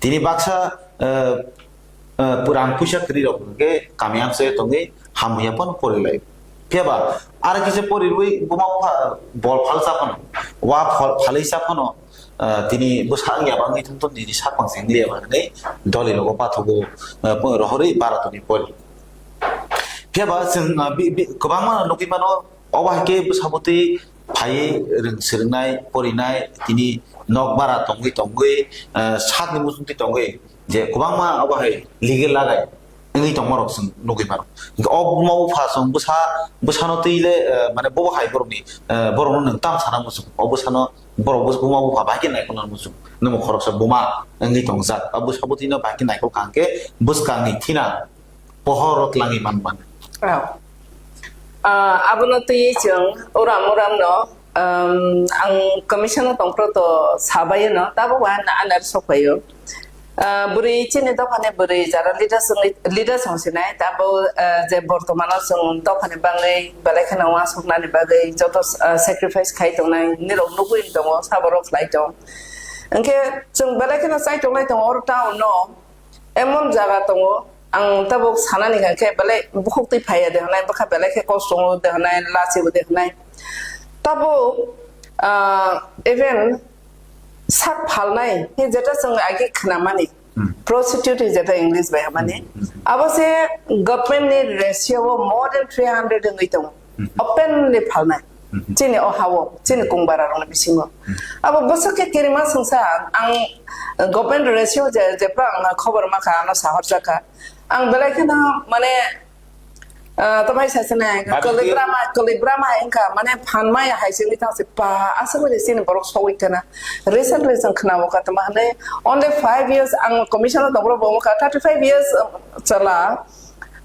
Tini baksa, eh, eh, rang puisa kwrwi rok hwnkhe kami amchai tongwi hamya phano pori lai. Phiya ba aro kisa pori rwi buma bupha bol phalsa phano, wa phal-, phalwi sa phano, eh, tini bwsa wngya ba wngwi thangto nini sak pang se wngya ba hwnwi dholi rogo pathogo, eh, rohorwi bara tongwi pori. Phiya ba chwng, ah, bi-, bi-, kwbangma nugwi mano, obo hai khe bwsabotwi phaiwi rwng swrwngnai, porinai, tini nok bara tongwi tongwi, ah, sakni muchungtwi tongwi je kwbangma obo hai legal lagai wngwi tongmarok chwng nugwi mano. Hwnkhe o buma bupha chwng bwsa, bwsano twi le, ah, mane bobo hai borokni, ah, borokno nwng tam sana muchung, o bwsano borok bus-, buma bupha bai khe naikolna muchung, nwng khoroksa buma wngwi tongjak, o bwsabotwino bai khe naikol kaham khe bwskangni thina pohor o twlangwi man mano. Oh. Ah, abono twiwi chwng uram uram no, um, ang commission o tongphuru to sabaio no, tabuk bo ano anar sokphaio. Ah, bwrwi chini dophani bwrwi jara leaders wngwi, leaders wng sinai, tabuk, ah, je bortomano chwng dophani bagwi belai kheno uansuknani bagwi joto, ah, sacrifice khai tongnai, nirok nugwi tongo, saborok khlai tong. Hwnkhe chwng belai kheno chai tonglai tongo oro town no. Emon jaga tongo, ang tabuk sanani hwnkhe belai bukhuk twi phaiya de hwnai, bwkha belai khe kosto tongo de hwnai, lachibo de hwnai. Tabuk, ah, even sak phalnai, hi jeta chwng agi khnamani, Hmm. prostitute hi jeta English bai hamani. Hmm, hmm, hmm. Abo se government ni ratio o more than three hundred wngwi tongo. Mhm. Openly phalnai. Mhm. Chini o ha-o, chini kung bara rokni bisingo. Mhm. Abo bwswk khe kirima swngsa ang, government ratio je, jepra ang khobor ma kha, ano sahor ja kha. Ang belai kheno mane, ah, tamai sa sene, Badi kwlwi ke- brama, kwlwi brama wngkha, mane phan maya hai se wngwi thang se pa, aswk bai chini borok sogwi khana. Recently chwng khna o kha tama hwnwi, only five years ang commission o tongro bo wngkha, thirty five years, um, chala.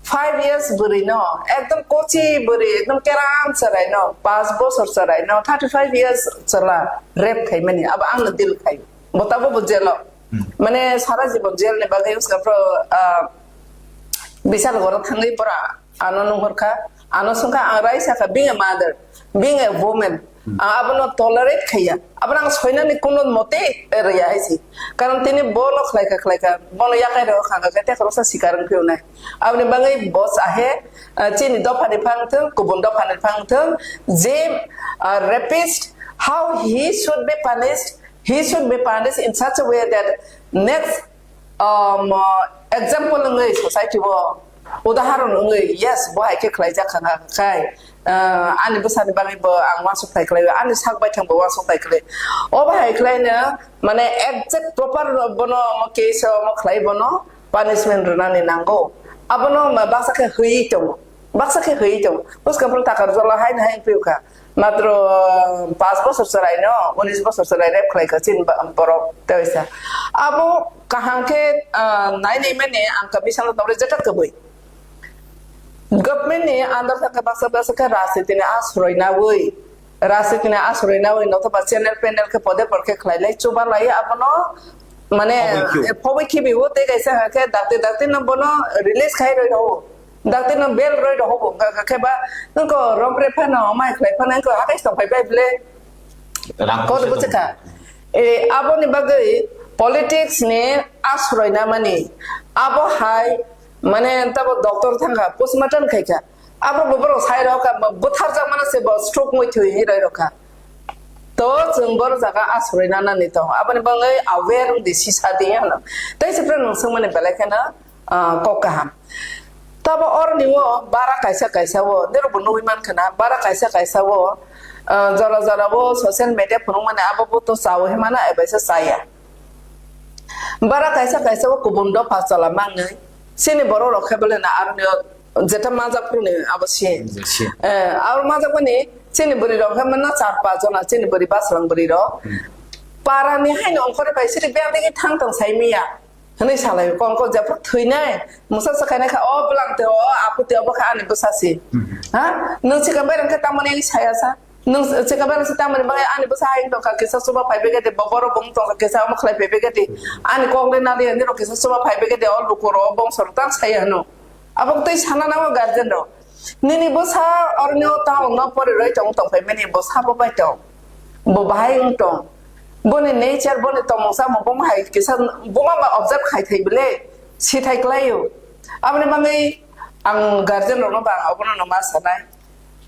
Five years bwrwi no, ekdom kochi bwrwi, ekdom keram chwrai no, paanch bosor chwrai no, thirty five years chwla rape khaimani, abo ang no deal khai. Bo tabo bo jail o. Hmm. Mane sara jibon jail ni bagwi uska pro, ah, bisal goro thangwi pora ano nunghor kha, ano sungkha ang raisa kha, being a mother, being a woman, Hmm. Ang abono tolerate khaiya. Abono ang soinani kuno mote rwya hai si. Karon tini bono khlaikha, khlaikha. Bono yakai rw kha, kha, kha, tei khoroksa sikar wngphi unai. Aboni bagwi bo sahe, ah, chini dophani phang thung, kubun dophani phang thung, je, ah, rapist, how he should be punished, he should be punished in such a way that next, um, uh, example wngwi society o udaharon wngwi, yes, bo hai khe khlaijak kha, kha, khai, ah, ani bwsani bagwi bo ang uansuk thai khlai, ani sak baithang bo uansuk thai khlai. O bahai khlai no, mane exact proper bono omo case o omo khlai bono punishment rwnani nango. Abono ma baksa khe hwi tongo. Baksa khe hwi tongo. Bwskang phano takar jala hai no hai wngphi kha. Matro, ah, paanch bosor chwrai no, unis bosor chwrai rape khlai kha chini ba-, borok tei waisa. Abo kaham khe, ah, nai nai mani ang kami salo tongre jetat kwbwi. Government ni under thangkhe baksa baksa khe rajniti ni asroi nawi, rajniti ni asroi nawi nokha ba channel panel khe pode por khe khlai lai chuba lai abono mane Phobwi khibi. eh, phobwi khibi o tei kaisa khe dakti dakti no bono release khai roi rw, dakti no bail roi rw bo khe ba nokho romre phano mai khlai phano nokho hakai tong phai bai ble. Rang Kod puisa buchikha. Eh, aboni bagwi politics ni asroi namani. Abo hai, mane, tabo doctor thangkha, postmortem khaikha. Abo bo borok sai rok kha, butharjak mano se bo stroke moi thwi hi roi rok kha. To chwng bor jaga asroi nanani tong. Aboni bagwi aware wng di sisa di hano. Tei se phano nwng swngmani belai kheno ah, kok kaham. Tabo oroni o bara kaisa kaisa o, nirok bo nugwi mankha na, bara kaisa kaisa o, ah, jora jora o social media phunukmani abo bo to chawi mano, ebaisa chaya. Bara kaisa kaisa o kubun dopha chala mangwi, chini borok rok khe bole na aroni o jeta manjak phuru ni abo si. Si. Eh, abo manjak mani chini bwrwi rok khe mano char pas jona chini bwrwi basrang bwrwi rok. Hmm. Para ni haino ongkhorwi bai siri beng digi thang tong sai miya. Hwnwi salai, kong kong jephru thwinai, mungsa swkhainai kha, "O bwlang twi, o apu twi, obo kha ani bwsa si." Hmm. Ha? Nwng chikam bai rwng khe tamoni saya sa? Nwng chikam bai rwng se tamoni bagwi ani bwsa hai wng tongkha, kisa chuba phai begede, bo borok bo wng tongkha, kisa omo khlai phai begede. Ani kok le nali ani rok kisa chuba phai begede, o luku rok, o bongso rok tang saya hwno. Abo twi sana nango guardian rok. Nini bwsa oroni o town no pori roi tong tong phai mani bo sabo bai tong. Bo bahai wng tong. Boni nature, boni tongmung samung bo hai kisa bo ma ba observe khai thai bile si thai klai o. Aboni bagwi ang guardian rok no ba ang obono no ma sanai.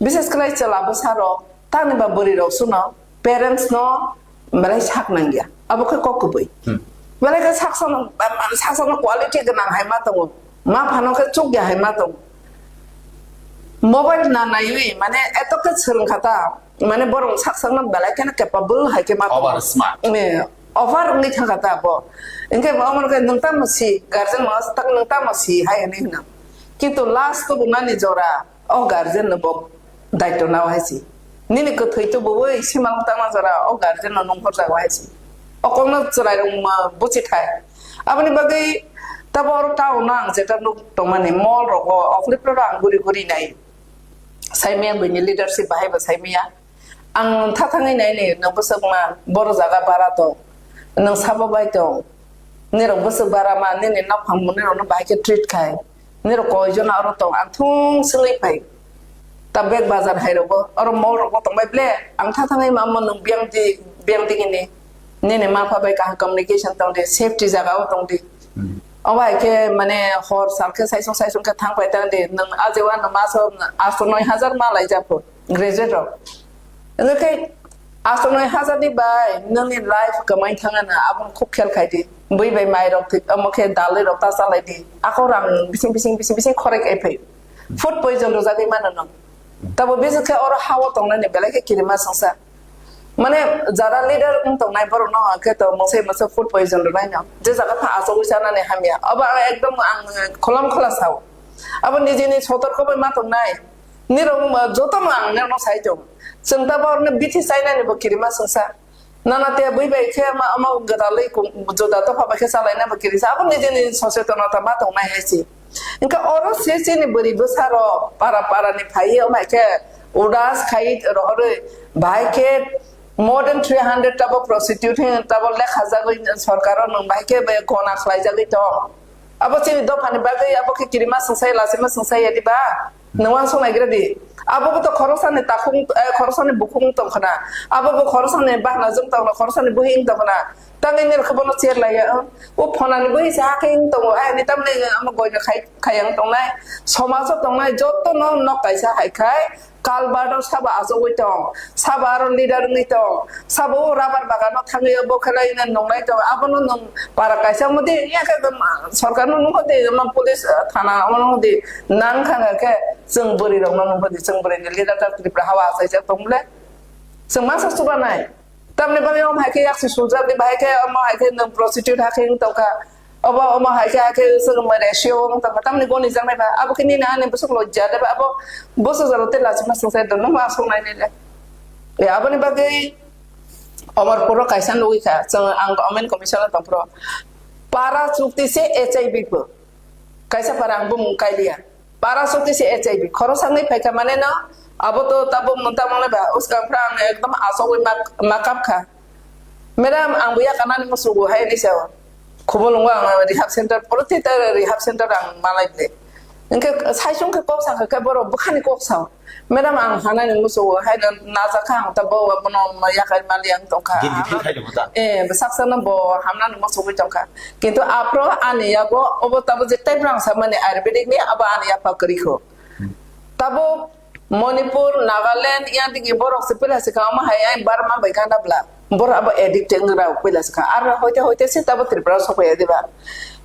Bises klai chwla bwsa rok tani ba bwrwi rok suno parents no belai sak nangya. Abo khe kok kubui. Hmm. Belai khe saksa no, saksa no quality gwnang hai ma tongo. Ma phano khe chukya hai ma tongo. Mobile na naiwi, mane, eto khe swrwng kha ta, mane, borok sak sak no belai kheno capable hai khe ma tongo. Over smart. Eh, over wngwi thang kha ta bo. Hinkhe bo omo khe nwng tamo si, guardian ma tak nwng tamo si hai hwnwi hwno. Kintu last to bo nani jora, o guardian no bo daityo nao hai si. Nini kwthwi to bo oi simal tangma jora, o guardian no nung hor jago hai si. O kok no chwrai rok ma buchi thai. Aboni bagwi tabo oro town no ang jeta nuk tongmani mall rogo, o clip rok ang guri guri nai. Saimaya buini leadership bahai bo saimaya. Ang tha thangwi nai ni nwng bwswk ma boro jaga bara tong. Nwng sabo bai tong. Nirok bwswk bara ma nini nok phang nirok no bahai khe treat khai. Nirok koi jona oro tong. Ang thung swngwi phai. Ta bag bazar hai rogo, oro mall rogo tong bai ble. Ang tha thangwi ma mo nwng biang di, biang di gini. Nini ma pha bai kaham communication tong di, safety jaga o tong di. Hmm. Obo hai khe mane hor sal khe saisung saisung khe thang pai tang di. Nwng ajewa no maso asto noi hajar ma lai japho graduate rok. Wngkhe asto noi hajar ni bai nwngni life kwmai thang na aboni khub khel khai di. Bui bai mai rok thwi omo khe dalwi rok ta chalai di. Ako rang bising bising bising bising khorek ai phai. Food poison rwjagwi mano no. Tabo bisi khe oro ha o tongnani belai khe kirima songsa. Mane jara leader wng tongnai borok no hwnkhe to mwsai mwsai food poison rwnai no. Je jaga pha achugwi chanani hamya. Abo ang ekdom ang kholam khola sao. Abo nijini sotorko bai ma tongnai. Nirok wngma joto no ang nirok no sai tongo. Chwng ta borok no bithi chainani bo kirima songsa. Nana te bui bai khe ma ama gwdalwi kum-, juda dopha bai khe chalaina bo kirisa. Abo nijini sochetonata ma tongnai hai se. Hingke oro se chini bwrwi bwsa rok para para ni phaiwi omo hai khe udas khai rohorwi bahai khe more than three hundred tabo prostitute hin tabo lekha jagwi sorkaro nwng bahai khe bai gona khlai jagwi tong. Abo chini dophani bagwi abo khe kirima swngsai lachima swngsai ya diba? Nwng uansuk naigra di. Abo bo to khoroksa ni takhuk, eh, khoroksa ni bukhuk wng tong khna. Abo bo khoroksa ni bahna jwng tong khna, khoroksa ni buhi wng tong khna. Tangwi nirok khe bono cher laiya, oh. O phonani buhi se hakhe wng tongo. Ai ni tamni amo goino khai, khai wng tongnai. Somajo tongnai joto no nok kaisa hai khai. Kalbado sabo achugwi tong, sabo aro leader wngwi tong, sabo o rubber bagano thangwi o bokhelai nunglai tong, abono nwng para kaisa mudi ya khe sorkar no nungkha de, ma police, eh, thana omo nungdi nang kha khe chwng bwrwi rok no nungkha de, chwng bwrwi ni leader ta Tripura hawa achaijak tong bole chwng masa chubanai. Tamni bagwi omo hai khe yaksi suljak di, bahai khe omo hai khe nwng prostitute hakhe wng tongkha. Obo omo hai khe hakhe swrwngmani ratio wng tongkha. Tamni goni jaknai ba abo khe nini ani bwswk lojja de ba abo bwswk jalo tei lachima swngsai do nung ma swng nai nile. E aboni bagwi Omorpuro kaisa nugwi kha chwng ang government commission tongphuru para chukti se H I V bo kaisa para ang bumung kailiya. Para sokti se H I V khoroksa wngwi phaikha mane no abo to tabuk mwta mangnai ba uskang phra ang ekdom asogwi mak makap kha. Madam ang bo yakarnani musugo hai ni sao. Khubulwngo ang rehab center poro thita rehab center ang malai de. Engke saisung khe kok sakha khe borok bwkhani kok sao. Madam ang hanani musugo hai no najak kha ang tabo abono yakai mali ang tongkha. Gindi thik hai de bo ta. Eh, bwsak sakno bo hamnani musugwi tongkha. Kintu aphro ani yago obo tabo je tei brang samani ayurvedic ni abo ani yapha kwrwi kho. Tabo Manipur, Nagaland, yang tiki borok se pila se kha, omo hai ai Burma bai gana bla. Borok abo addict wng rok pila se kha. Ar hoite hoite se tabo Tripura sok ya diba.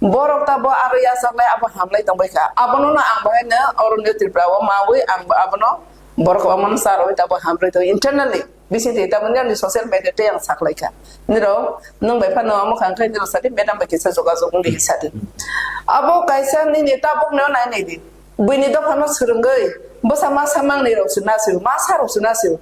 Borok tabo aro ya sak lai abo ham lai tong bai kha. Abono no ang bahai no oro ni Tripura o ma wi ang abono borok omo no sa roi tabo ham roi tong internally. Bisi twi tamoni ani social media tei ang saklaikha. Nirok, nwng bai phano omo kha, wngkhe nirok sadi, madam bai kisa jogajog wngdi sadi. Abo kaisa nini tabuk no nai nai di. Buini dophano swrwngwi, bwsa masa mangnwi rok se nasio, masa rok se nasio.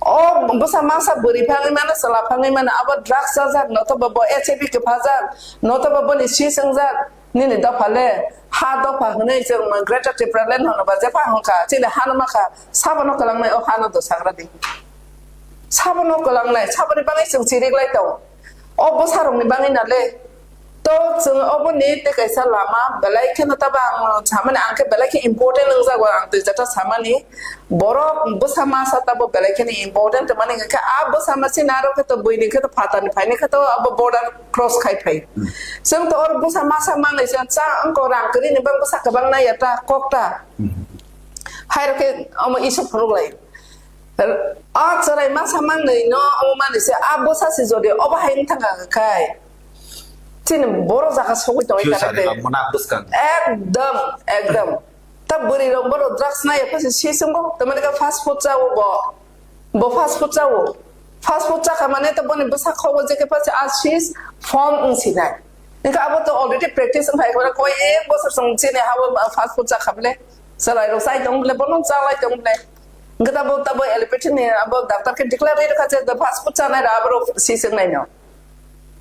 O bwsa masa bwrwi phangwi mano, chwla phangwi mano, abo drugs chajak, notoba bo H I V kwphajak, notoba boni sis wngjak, nini dopha le ha dopha hwnwi chwng Greater Tipraland hwnba jepha hwnkha, chini hano makha, sabono kwlangnai o hano do sagra di. Sabono kwlangnai, saboni bagwi chwng chirik lai tong. O bwsarokni bagwi na le. To chwng oboni tei kaisa lama belai kheno tabo ang samani ang khe belai khe important wngjago ang twi jata samani. Borok bwsa masa tabo belai kheno important tongmani hwnkhe a bwsa masi naro khe to buini khe to phatani phaini khe to abo border cross khai phai. Chwng to oro bwsa masa manwi chwng cha wngko rang kwrwini bang bwsa kwbang nai ya ta kok ta. Hairok khe omo isuk phunuk lai. A chwrai masa mangnwi no omo manwi se a bwsa se jodi obo hai wng thang kha khai. Chini boro jaga sogwi tongwi Future kha ni ba mona bwskang. Ekdom, ekdom. Ta bwrwi rok boro drugs nai phasi si swngo. Tamani ka fast food chawo bo. Bo fast food chawo. Fast food chakha mane to boni bwsa khogo je khe phasi a sis form wng sinai. Nika abo to already practice wng phai kha koi ek bosor song chini habo fast food chakha ble. Chwrai rok chai tong ble, bono cha lai tong ble. Hwnkhe tabo, tabo allopathy ni abo doctor khe declare ri rwkha je the fast food chanai rok abo rok si swngnai no.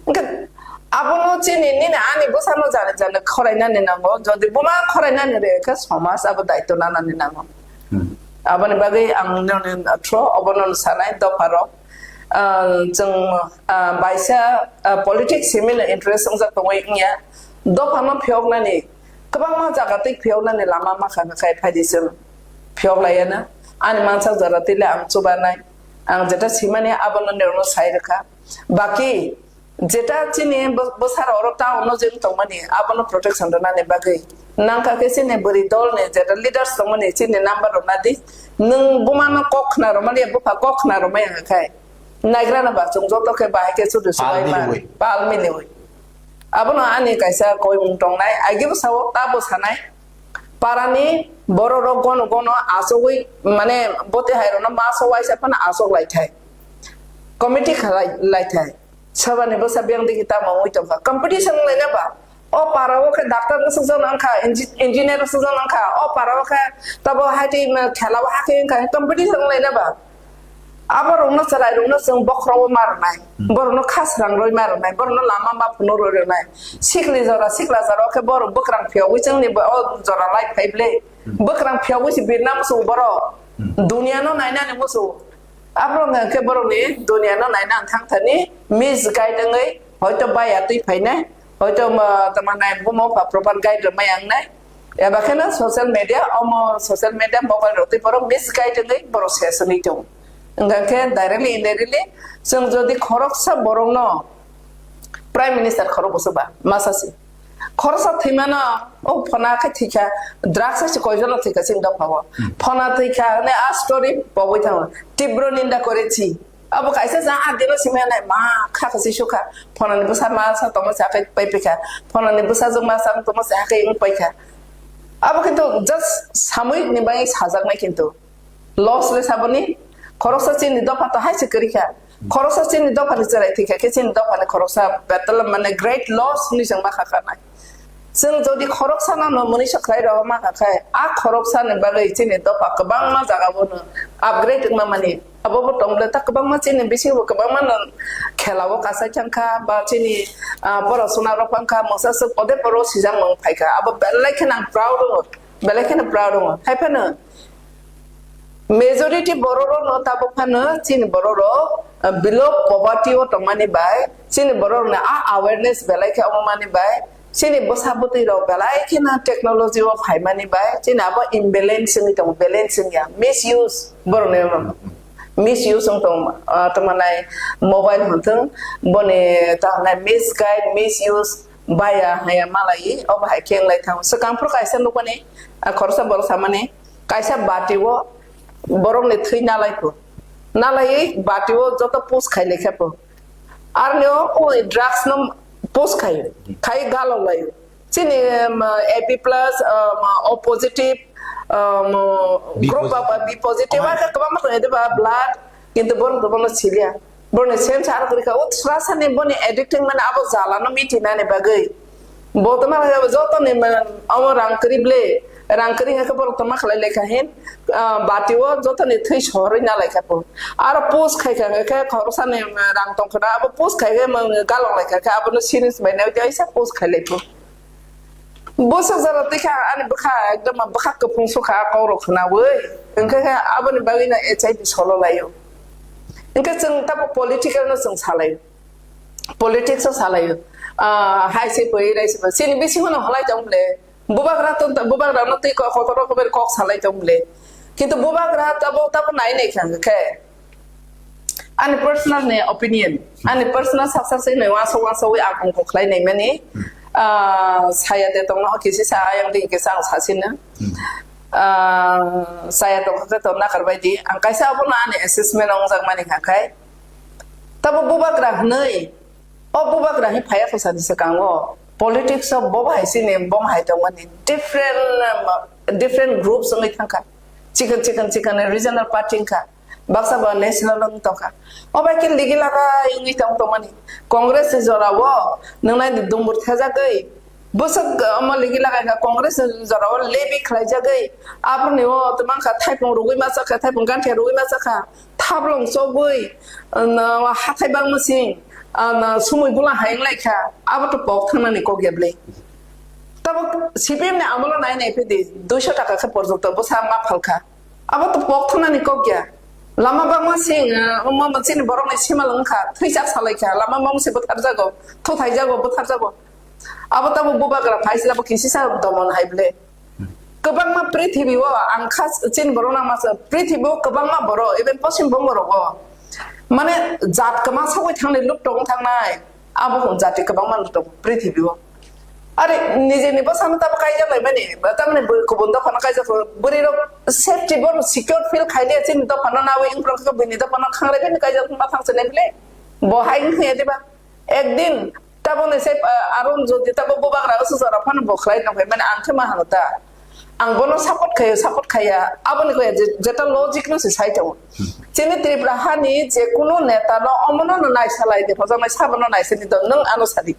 Hwnkhe abono chini nini ani bwsano jani jani khorainani nango. Jodi buma khorainani rw khe somaj abo daitw nanani nango. Hmm. Aboni bagwi ang nini through obono sanai dopha rok. Ah, chwng, ah, baisa, ah, politics simi no interest wngjak tongwi wngya. Dopha no phiyoknani kwbangma jaga twi phiyoknani lama ma kha kha khai phaidi chwng phiyok laiya na. Ani mansa jora twi le ang chubanai. Ang jeta simani abono norokno sai rwkha. Baki jeta chini bo-, bwsarok oro town no je wng tongmani abono protection rwnani bagwi nangkha khe chini bwrwi dol ni jeta leaders tongmani chini number rok nadi. Nwng buma no kok khna rwmani ya bupha kok khna rwmani ya khai. Naigrana ba chwng joto khe bahai khe chudu Pal subai man, miliwi. Pal miliwi. Abono ani kaisa koimung tongnai, agebo sao, tabo sanai. Parani bororok gono gono achogwi, mane, bote hairokno maso waisa phano achok lai thai. Committee khalai lai thai. Sabani bwsa biyang digi tamo wngwi tongkha. Competition wnglaina ba? O para o khe doctor bwsajak nang kha, engi-, engineer bwsajak nang kha, o para o khe tabo hai twi ma khela o hakhe wng kha, competition wnglaina ba? Aborokno chwrairokno chwng bokhorok o ma rwnai, hmm, borokno kha srang rwi ma rwnai, borokno lama ma phunuk rwi rwnai. Sikli jora, sikla jora o khe borok bwkrang phiyogwi chwngni bo o jora lai phai ble. Hmm. Bwkrang phiyogwi se birna muchungo borok. Hmm. Duniano nainani muchungo. Aborok hwnkhe borokni duniano naina ang thang thani misguide wngwi hoito baya twi phainai, hoito ma-, tamo nai buma wngkha proper guide rwmai ang nai. Eba kheno social media, omo social media mobile rok twi borok misguide wngwi borok ses wngwi tongo. Wngkha khe directly indirectly chwng jodi khoroksa borokno Prime Minister khorok bwswk ba masa se. Khoroksa thwimano, o phona khe thwikha, drugs se koijono thwikha chini dophao. Hmm. Phona thwikha hwnwi a story pogwi thango. Tibro ninda korechi. Abo kaisa jang a dino simi nai ma kha kha se sukha. Phonani bwsa ma sa tongma se akai pai pikha. Phonani bwsa jwk ma sa tongma se akai wng paikha. Abo kintu just samoyik ni bai sajaknai kintu. Loss le saboni, khoroksa chini dopha to hai se kwrwi kha. Khoroksa chini dopha ni chwrai thwi kha khe chini dopha ni khoroksa betal mane great loss ni chwng ma kha kha nai. Chwng jodi khoroksa no no mwnwi sa khlai rw ma kha khai, a khoroksa ni bagwi chini dopha kwbangma jaga bo no upgrade wngma mani. Abo bo tong ble ta kwbangma chini bisingo kwbangma no khela o kasai thang kha ba chini, ah, pora suna rok phang kha mungsa swk ode poro sijak mung phai kha. Abo belai khe nang proud wngo. Belai kheno proud wngo. Hai phano majority borok rok no tabuk phano chini borok rok, uh, below poverty o tongmani bai, chini borok rok no a awareness belai khe omo mani bai, chini bwsa bwtwi rok belai kheno technology o phaimani bai, chini abo imbalance wngwi tongo, balance wngya, misuse borok ni misuse wng tong, uh, tongmanai mobile hwn thung, boni ta hwnai misguide, misuse, baya haya malai, o bahai khe wng lai thango. Swkang phuru kaisa nukmani, ah, khoroksa borok samani, kaisa bati o borok ni thwi nalai phu. Nalai bati o joto post khai lai kha phu. Arni o, o drugs no post khai, khai galo lai. Chini, um, A B plus, um, O positive, um, B group positive. Ba, B positive, ba, kwbangma tong, ede ba blood, kintu borok to bono siliya. Boroni sense aro kwrwi kha, o sra sani boni addicting mane abo jala no miti nani bagwi. Bo to ma joto ni ma-, amo rang kwrwi ble, Rang kwrwi hwnkhe borok tongma khlai lai kha hin, ah, bati o joto ni thwi sohorwi na lai kha bo. Aro post khai kha hwnkhe khoroksa ni rang tong kha na, abo post khai khe mung galok lai kha khe, abono series bai nai tei aisa post khai lai bo. Bwswk jora twi kha ani bwkha ekdom bwkha kwphung sukha kok rok khwnawi, hwnkhe khe aboni bagwi no H I V solo lai o. Hwnkhe chwng tamo political no chwng salai o. Politics o salai o. Ah, hai se poi, rai se poi. Chini bisingo no halai tong bole. Bubagra to, bubagra no tei ko-, kotor rokomer kok salai tong bole. Kintu bubagra tabo, tabo nai nai kha khe. Ani personal ni opinion. Ani personal saksa se nai wansuk wansuk wi ang ongkho khlai nai mani. Ah, saya de tong no kisi sa ayang di kisa ang sasina. Ah, saya tong khe to nakar bai di. Ang kaisa abo no ani assessment ong jak mani kha khai. Tabo bubagra hwnwi, o bubagra hi phaya kho sani swkango. Politics o bo bahai sini, bo hai tongmani. Different, um, different groups wngwi thangkha. Chikon, chikon, chikon regional party wngkha. Baksa ba national wng tongkha. O bai khe ligi lagai wngwi tong tongmani. Congress ni jora o nwngnai dumbur thejagwi. Bwswk, uh, omo ligi lagai kha Congress ni jora o levy khlaijagwi. Abroni o twmang kha thaipung rugwi ma chakha, thaipung ganthia rugwi ma chakha. Thablong chogwi, uh, hathai bangma sing, uh, sumui bula hai wng lai kha. Abo to pok thangnani kok ya bwle. Tabuk C P M ni amolo nai nai phidi, duiso taka khe porjonto bwsa ma phal kha. Abo to pok thangnani kok ya. Lama bangma sing, uh, omo chini borok ni simal wng kha, thwichak salai kha, lama bangma se bwthar jago, thuthai jago, bwthar jago. Abo tabo bubagra phai sila bo kisisa domon hai bwle. Kwbangma prithibi o ang kha chini borok nang masa prithibi o kwbangma borok, even Poschim Bongo rogo. Mane jat kwma sagwi thangnai luk tong thangnai. Abo hwn jati kwbangma luk tong prithibi o. Are nijeni bwsano tabo kaijak lai mani, tamni bw-, kubun dophano kaijak lai. Bwrwi rok safety bo secure feel khai liya chini dophano nawi wng prok khe buini dophano khangrai phani kaijak ma thang se nai bwle. Bo hai wng ya diba? Ekdin taboni se, ah, aron jodi tabo bubagra usu jora phano bo khlai tong phai mani ang khe ma hano ta. Ang bono support khayo, support khaya. Aboni khe je-, jeta logic no se sai tongo. Chini Tripura hani je kunu neta no omono no naisa lai de, hojaknai sabo no naisa ni do, nwng ano sadi.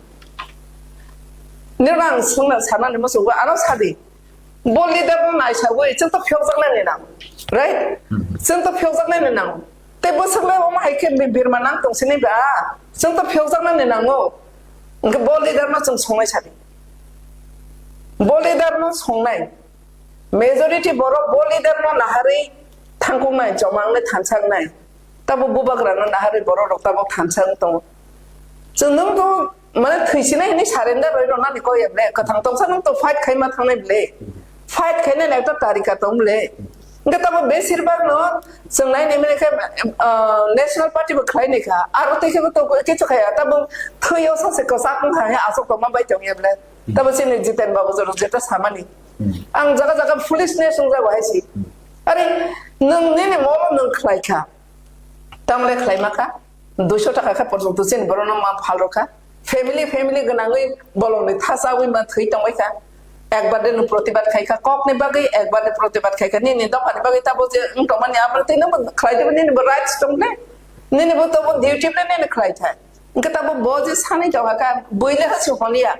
Nirok ang swngna sanani musugo ano sadi. Bo leader no naisagwi, chwng to phiyokjaknani nango, right? Hmm. Chwng to phiyokjaknani nango. Tei bwswk le omo hai khe bi-, birma nang tong sini ba? Chwng to phiyokjaknani nango. Hwnkhe bo leader no chwng songnai sadi. Bo leader no songnai. Majority borok bo leader no naharwi thangkuknai, chomang le thansaknai. Tabo bubagra no naharwi borok rok tabo thansa wng tongo. Chwng nwng to mane thwisinai hinwi surrender rwi rwnani kok ya ble, kwthang tongsa nwng to fight khai ma thangnai ble. Fight khainani ekta tarika tong ble. Hwnkhe tabo besirbag no chwng nai nai mani khe, ah, National Party bo khlai nai kha. Aro tei khe bo to kichu khaya. Tabo thwi o sachi kwchak wng kha hwnwi achuk tongma bai tong ya ble. Tabo chini Jiten Babu jora jeta samani. Ang jaga jaga foolishness wng jago hai si. Are nwng nini molo nwng khlai kha. Tamle khlai ma kha, duiso taka khe porjonto chini borok no ma phal rw kha. Family, family gwnangwi bolong ni thasawi ma thwi tongwi kha. Ekbar de nwng protibad khai kha, kok ni bagwi ekbar de protibad khai kha. Nini dopha ni bagwi tabo je wng tongmani abo tei nw bo khlai de, nini bo rights tong de. Nini bo tabo duty ble nini khlai thai. Hwnkhe tabo bo je sanwi tong kha, bui le ha se hwn ya.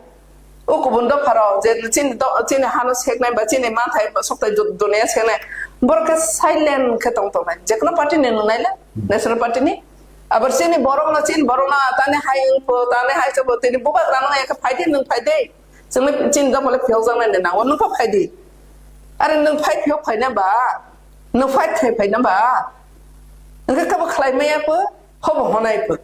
O kubun dopharok je chini do-, chini hano seknai ba chini manthai sokthai du-, dunia seknai, borok khe silent khe tong tongnai. Jekono party ni nungnai le, National Party ni. Abar chini borok no, chini borok no tani hai wng pho, tani hai se pho, tini bubagra no ya khe phai di, nwng phai di. Chini, chini dophano phiyokjaknai ni nango, nwng pho phai di. Are nwng phai phiyok phai na ba, nwng phai khai phai na ba. Hwnkhe khe bo khlai maya pho, hobo honai pho.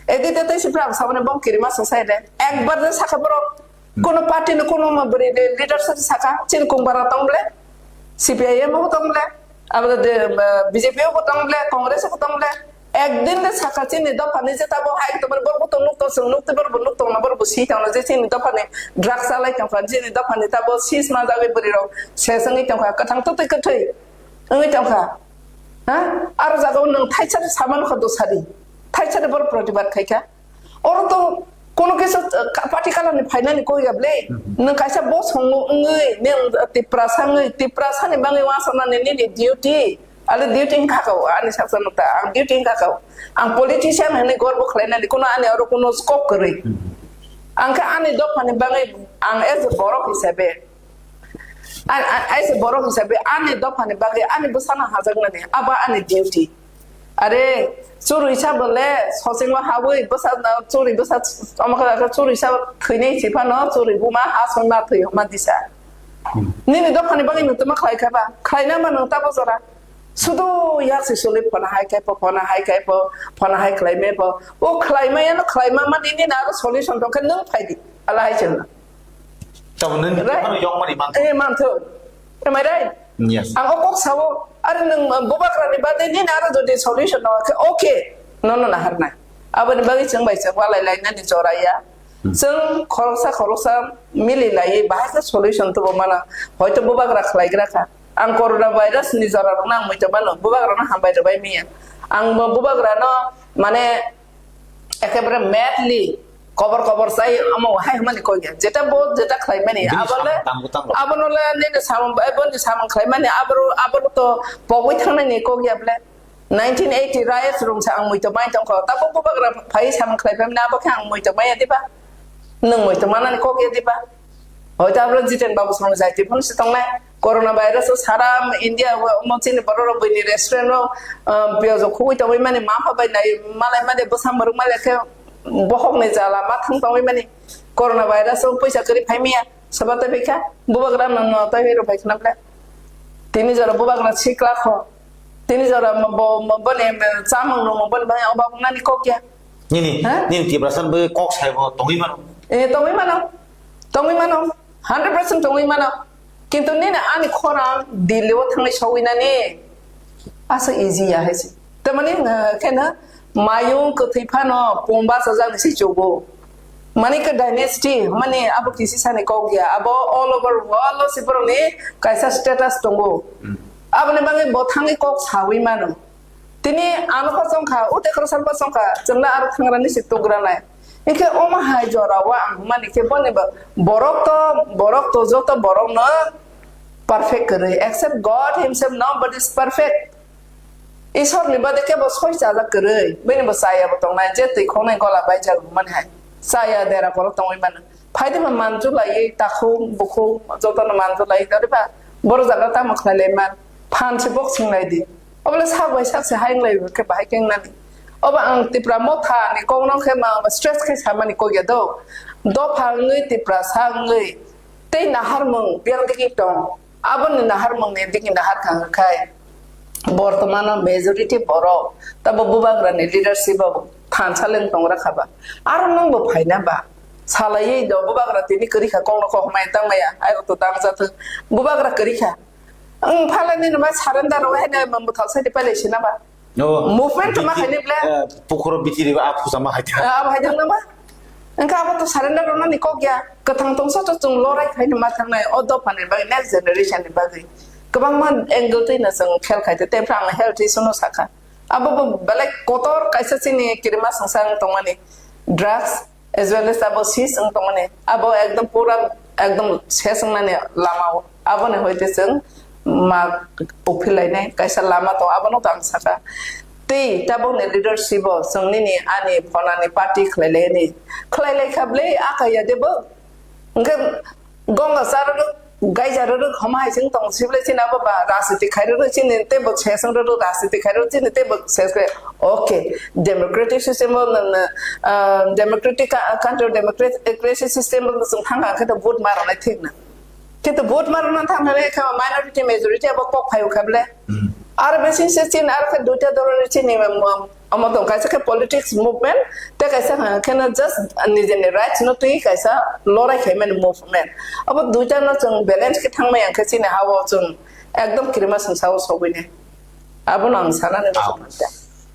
Edi te tei sipra ang saboni bong kirima sosai de. Ekbar de sakha borok. Kono party no kono ma bwrwi de leader sa sakha. Chini kung bara tong ble. C P I M bo tong ble. Abo de, eh, B J P bo tong ble. Congress bo tong ble. Ekdin de sakha chini dopha ni je tabo hai to bor bo tong nuk to sung nuk to bor bo nuk tong na bor bo si tong na je chini dopha ni drugs alai tong kha chini dopha ni tabo sis ma jagwi bwrwi rok se sangwi tong kha. Kwthang to tei kwthwi wngwi tong kha. Ha? Aro jaga o nwng thaisa samano kha dosari. Thaisa de bor protibad khai kha. Oro to kono kisa, uh, ka-, party kalar ni phainani koi ya ble. Mhm. Nwng kaisa bo songo wngwi, nwng Tiprasa wngwi, Tiprasa ni bangwi wansana ni nini duty. Ale duty wngkha kau, ani saksa nwng ta, ang duty wngkha kau. Ang politician hinwi gorbo khlainani kono ani oro kono scope kwrwi. Mhm. Ang khe ani dopha ni bangwi ang as a borok hisabe, A-, a-, aise borok hisabe ani dophani bagwi ani bwsano hajaknani, abo ani duty. Are churwi sabo le sosingbo habwi bwsa, churwi bwsa omo khe churwi sabo thwinai si phano churwi buma ha songma thwi homa disa. Hmm. Nini dophani bagwi nwng tama khlai kha ba? Khlaina ma nwng tabo jora. Sudu yak si suli phona hai khe po, phona hai khe po, phona hai khlai me po. O khlai ma yano khlai ma mani nini aro solution tong khe nwng phai di. Ala hai chengna. Tamo nwng Right. Phano yokmani man. Eh, mantho. Am I right? Yes. Ang o kok sao, are nwng bubagrani bade nini aro jodi solution no khe, okay. No, no, naharnai. Aboni bagwi chwng bai chwng walai lainani jora ya. Hmm. Chwng khoroksa khoroksa mili laiwi bahai khe solution tubu mana. Hoito bubagra khlaigra kha. Ang corona virus ni jora rokno ang muitu mano. Bubagrano hambai rwbai miya. Ang bo bubagrano mane ekebare madly kobor kobor sai amo hai hwnmani kok ya. Jeta bo jeta khlai mani. Bini Abo le, samung tangbo tangbo. Abono le nini samung, eh, boni samung khlai mani. Aboro, aboro to pogwi thangnani kok ya ble. Nineteen eighty riots rung sa ang muitu mai tongkho. Tabo bubagra phai samung khlai phaimani abo khe ang muitu mai ya diba? Nwng muitu manani kok ya diba? Hoito abro Jiten Babu song jai twi phano se tongnai. Corona virus o sara India o mo chini borok rok buini restaurant o, um, piyaj o khugui tongwi mani ma pha bai nai malai mani bwsa mwrwk mani khe bohok ni jala ma thang tongwi mani. Corona virus o puisa kwrwi phai maya. Soba tei phaikha bubagra no no tei rw phaikha na ble. Tini jora bubagra sikla kho. Tini jora mo bo, mo boni chamung no mo boni bai obak nani kok ya. Nini, Ha? Nini Tiprasa ni bagwi kok saibo tongwi mano. Eh, tongwi mano. Tongwi mano. Hundred percent tongwi mano. Kintu nini ani khorang Delhi o thangwi sogwi nani. Asa easy ya hai se. Tamani, eh, kheno mayung kwthwi phano pumba sajak ni se chugo. Mani ka dynasty, mani abo kisi sani kok ya. Abo all over world o se borok ni kaisa status tongo. Hmm. Aboni bagwi bo thangwi kok sawi mano. Tini ano pa chongkha, o tekhro sal pa chongkha, chwngno aro thangrani se tugra nai. Hinkhe omo hai jora o ang hwnmani khe boni bo-, borok to, borok to joto borok no perfect kwrwi, except God himself, nobody is perfect. Ishwar ni bade kebo soi chajak kwrwi, bini bo chaya bo tongnai, je twi khongnai gola bai jak hwnmani hai. Chaya dera borok tongwi mano. Phaidi ma manjulai, takhuk, bukhuk, jotono manjulai, doriba, boro jaga tamo khlailai man, phan se bok singlai di. Obole sak bai sak se hai wnglaio khe bahai khe wngnani. Obo ang Tipra Motha ni kok no khe ma stress khe samani kok ya do. Dopha wngwi Tiprasa wngwi tei naharmung biyang digi tong. Aboni naharmung ni digi nahar kha khai. Bortomano majority borok tabo bubagra ni leadership o thansa leng tong rakha ba. Aro nang bo phaina ba. Salaiwi do bubagra tini kwrwi kha kok no kok mai tang maya. Ai to dang jathwk. Bubagra kwrwi kha. Ang phalani no ma surrender ro hai na mambo thal sai de pale sina ba. No, movement ma khaini ble. Eh, pukhoro bitiri ba aphu sama hai ta. Ah, abo hai dang na ba. Engka abo to surrender ro nani kok ya. Kathang tongsa to chung lorai khaini ma thangnai o dopha ni bagwi next generation ni bagwi. Kwbangma angle twi na chung khel khai te, te phrang health issue no sakha. Abo bo belai kotor kaisa chini kirima swngchar tongmani drugs, as well as abo sis wng tongmani, abo ekdom pura ekdom ses wngnani lama o. Aboni hoite chwng ma uphil lainai kaisa lama tong, abono to ang saka. Tei tabukni leadership o chwng nini ani phonani party khlai laini, khlai lai kha ble aka ya de bo. Hwnkhe Gonga cha rwrwk, gaija rwrwk, homa hai chwng tong sibole chini abo ba rajniti khai rwrwk chini teibo sesong rwrwk rajniti khai rwrwk chini teibo ses khe. Okay, democratic system o nwng, ah, democratic ka-, country o democratic system o chwng thang kha khe to vote ma rwnai thik na. Kintu vote ma rwna thang khe khe minority majority abo kok phai kha bole. Hmm. Aro besi se chini aro khe duita dol ni chini, um, Omo tong kaisa khe politics movement, tei kaisa khe no just nijeni rights no twi kaisa lorai khaimani movement. Abo duita no chwng balance khe thangmaya khe chini ha-o chwng ekdom kirima swngsa-o sogwini. Abono ang sanani Ah. muchung manta.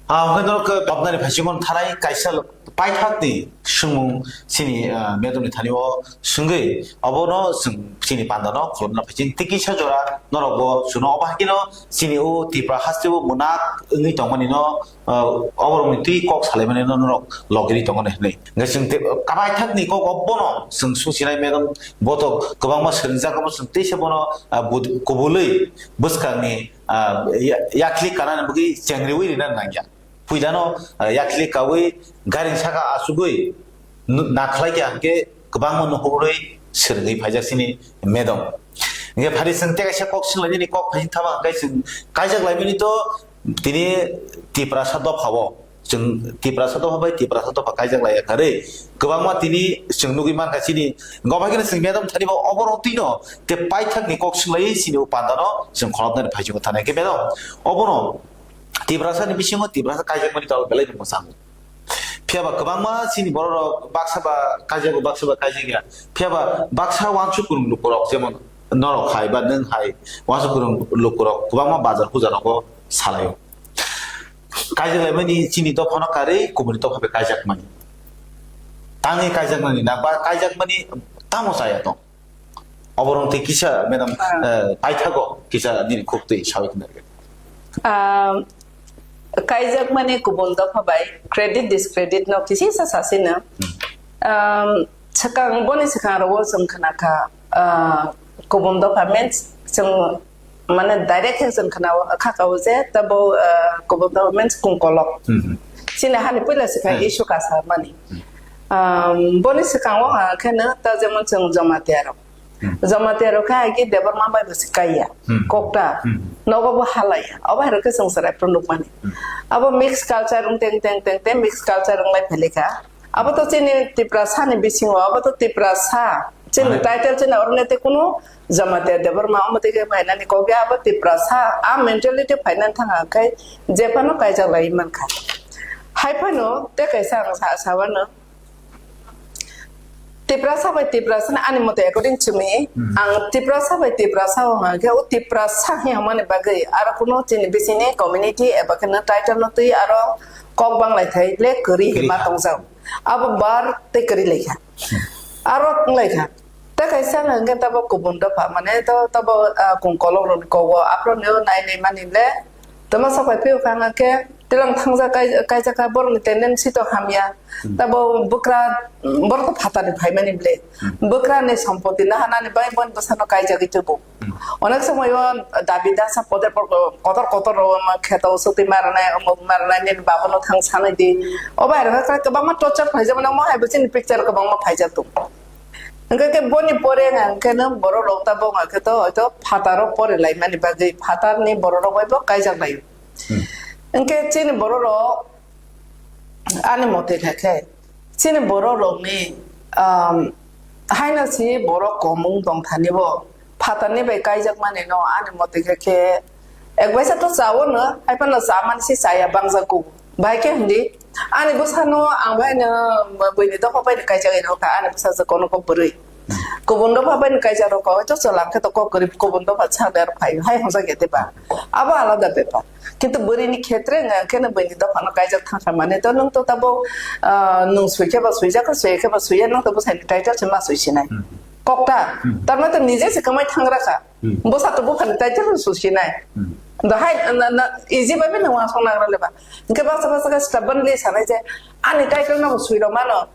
Ah, hwnkhe norok khe topnani phaichimon tharai kaisa paithakni swngmung chini, ah, madam ni thani o swngwi abono chwng chini panda no khulumna phaichini. Tei kisa jora norok bo chwngno obo hai kheno chini o Tripura haste o munak wngwi tongmani no ah, oborokni twi kok salaimani no norok logiri tongo hinwi. Hwnkhe chwng tei kabaithakni kok o bono chwng susinai madam bo to kwbangma swrwngjak, obo chwng teisa bono, ah, bud-, kubulwi bwskangni, ah, ya-, yakli kanani bagwi chengriwi rina nangya. Puilano, ah, yakli kaui garing saka achugwi nu-, nakhlai kha hwnkhe kwbangma nukhungwi swrwngwi phaijak chini madam. Hingke phari chwng tei kaisa kok swnglainani kok phaising thama hwnkhe chwng kaijak laimani to tini Tiprasa dophao. Chwng Tiprasa dopha bai Tiprasa dopha kaijak laiya kharwi. Kwbangma tini chwng nugwi mankha chini gobagini chwng medam thani bo oborok twino tei paithakni kok swnglaui chini o pandano chwng kholopnani phaisingo thanai khe medam. Obono Tiprasani bisingo Tiprasa kaijakmani tei belai mwchang. Phiya ba kwbangma chini borok rok baksa ba kaijago, baksa ba kaijakya. Phiya ba baksa wansuk kwrwng lukurok, jemon norok hai ba nwng hai, wansuk kwrwng lukurok kwbangma bazar puja rogo salaio. Kaijak laimani chini dophano karwi kubuni dopha bai kaijakmani. Tangwi kaijakmani na ba kaijakmani tamo chaya tong. Oborong tei kisa, madam, Ah. eh, paithago kisa nini khuk twi sawi khna rwgwi. Ah, kaijakmani kubun dopha bai credit discredit no kisi sa sasina. Hmm. Um, swkang, boni swkang rogo chwng khna kha, ah, kubun dopha means chwng mane direct khe chwng khna kha kao je tabo, ah, kubun dopha means kungkolok. Hmm. Chini hani puila swkang Hmm. issue kasa mani. Hmm. Um, boni swkang o ha khe no ta jemon chwng Jamatia rok. Hmm. Jamatia rok khe agi Debbarma bai bo se kaiya. Hmm. Kokta. Hmm. Nogo bo halaiya. Obo hai rok khe chwng chwrai phuru nukmani. Hmm. Abo mix culture wng teng teng teng teng mix culture wng lai phailai kha. Abo to chini Tiprasa ni bisingo, abo to Tiprasa. Chini Mane title chini oro nete kunu Jamatia Debbarma omo twi khe phainani kok ya abo Tiprasa. A mentality phainani thang khe jephano kaijak lai mankha. Hai phano te kaisa ang sa, sawano. Tiprasa bai Tiprasa ni ani mote according to me, Hmm. ang Tiprasa bai Tiprasa o hwnga khe o Tiprasa hwnmani bagwi aro kuno chini bisini community eba khe no title no twi aro kok banglai thai le kwrwi hwnma Kwrwi ha. tongjak. Abo bar tei kwrwi lai kha. Hmm. Aro wng lai kha. Tei kaisa hwnga khe tabo kubun dopha mane to tabo, ah, kung kolok rok ni kogo aphuru nai nai mani le Tama sapai phiyok kha hwnga khe tilang thangjak kai-, kaijak kha borokni tendency to hamya. Hmm. Tabo bwkra, borok to phatarni phaimani ble. Hmm. Bwkrani sompoti nahanani bai boni bwsano kaijagwi tubu. Hmm. Onek somoyo dabi dasa kotor kotor rok kheto swtwi marnai, omok marnai, nini babono thang sanai di. Obo hai rokha kwbangma torture phaijakmani, omo hai bo chini picture kwbangma phaijak tongo. Hwnkhe khe boni pore hwnga khe no borok rok tabok hwnga khe to hoito phataro pore laimani bagwi phatarni borok rok bai bo kaijak lai. Hmm. Hwnkhe chini borok rok ani mote kha khe chini borok rokni, um, haino si borok komung tong thani bo phatarni bai kaijak mani no ani mote kha khe ek baisa to chawo no hai phano cha mani si chaya bangjago. Bahai khe hindi, ani bwsano ang bahai no buini dopha bai no kaijak ino kha, ani bwsa je kono kok bwrwi. Kubun dopha bai no kaijak rokha, hoito chwla khe to kok kwrwi kubun dopha sa der phai, hai hwnjak ya de ba. Abo alada bepar. Kintu bwrwini khetre wngkha khe no buini dopha no kaijak thang kha mane to nwng to tabo, ah, nwng sui khe ba sui jak kha, sui khe ba sui ya, nwng to bwsai ni title se ma sui sinai. Hmm. Kok ta, Hmm. tar mane to nije se kwmai thang ra kha. Hmm. Bwsa to buphani title no susinai. Hmm. Dahai na, na, easy bai bini uansuk nagra leba. Hingke baksa baksa khe stubbornly sanai je, ani title no bo sui rw mano.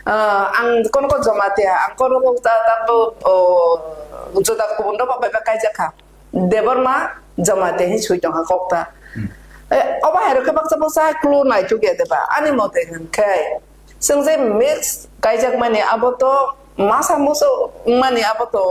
Ah, ang kono ko Jamatia, ang kono ko ta, ta bo, o, juda kubun rok bai bai kaijak kha. Debbarma Jamatia hin sui tong kha kok ta. Hmm. Eh, obo hai rok khe baksa baksa clue naituk ya deba. Ani mote hwn khe. Chwng je mix kaijakmani abo to masa musu wngmani abo to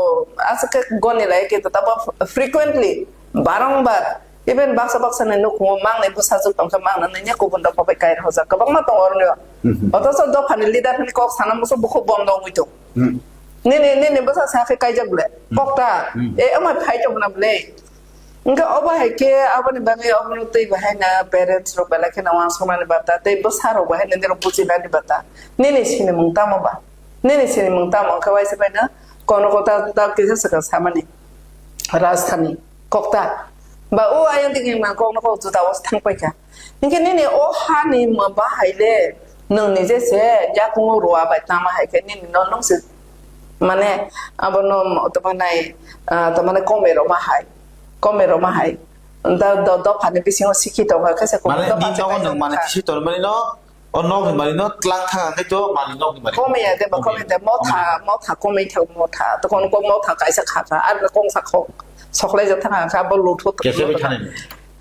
aswk khe goni lai khe to tabo frequently barongbar even baksa baksa ni nukhungo mangnai bwsajwk tongkhe mangnani kubun dopha bai kai rwjak kwbangma tongo oroni. Mhm. Othocho dophani leader hwnwi kok sana musu bukhuk bondo wngwi tongo. Mhm. Nini, nini bwsa sa khe kaijak le. Mhm. Kokta, Mhm. e, omo phai tongna bwle. Hingke obo hai khe aboni bagwi obono twi bo haino parents rok belai kheno uansuknani bata tei bwsa rok bo haino nini rok bujinani bata. Nini sinimung tamo ba? Nini sinimung tamo wngkha waisa baino kono kota ta kisa swkang samani. Rajthani kokta. Ba o ayang digi ma kokno kok juda o thang paikha. Hingke nini o hani ma bahai le nwng nije se yakungo rua bai tama hai khe nini no nwng se mane abono tongma nai, ah, tongmani komei rok ma hai. Komei rok ma hai. Da, do, dophani bisingo sikhi tongkha, khe se Mane, dopha ni se nogo kaisa nwng mane tongkha. Tisi tor mani no, o nog ni mani no tlang thang ang khe to mani nog ni mani. Komei ya de ba, komei ya. Komei de, motha, Komei. Motha komei thang motha. To kono kok motha kaisa kha kha, ar kongsa khok soklai jak thang ang kha, bo luthu. Kese bai thani.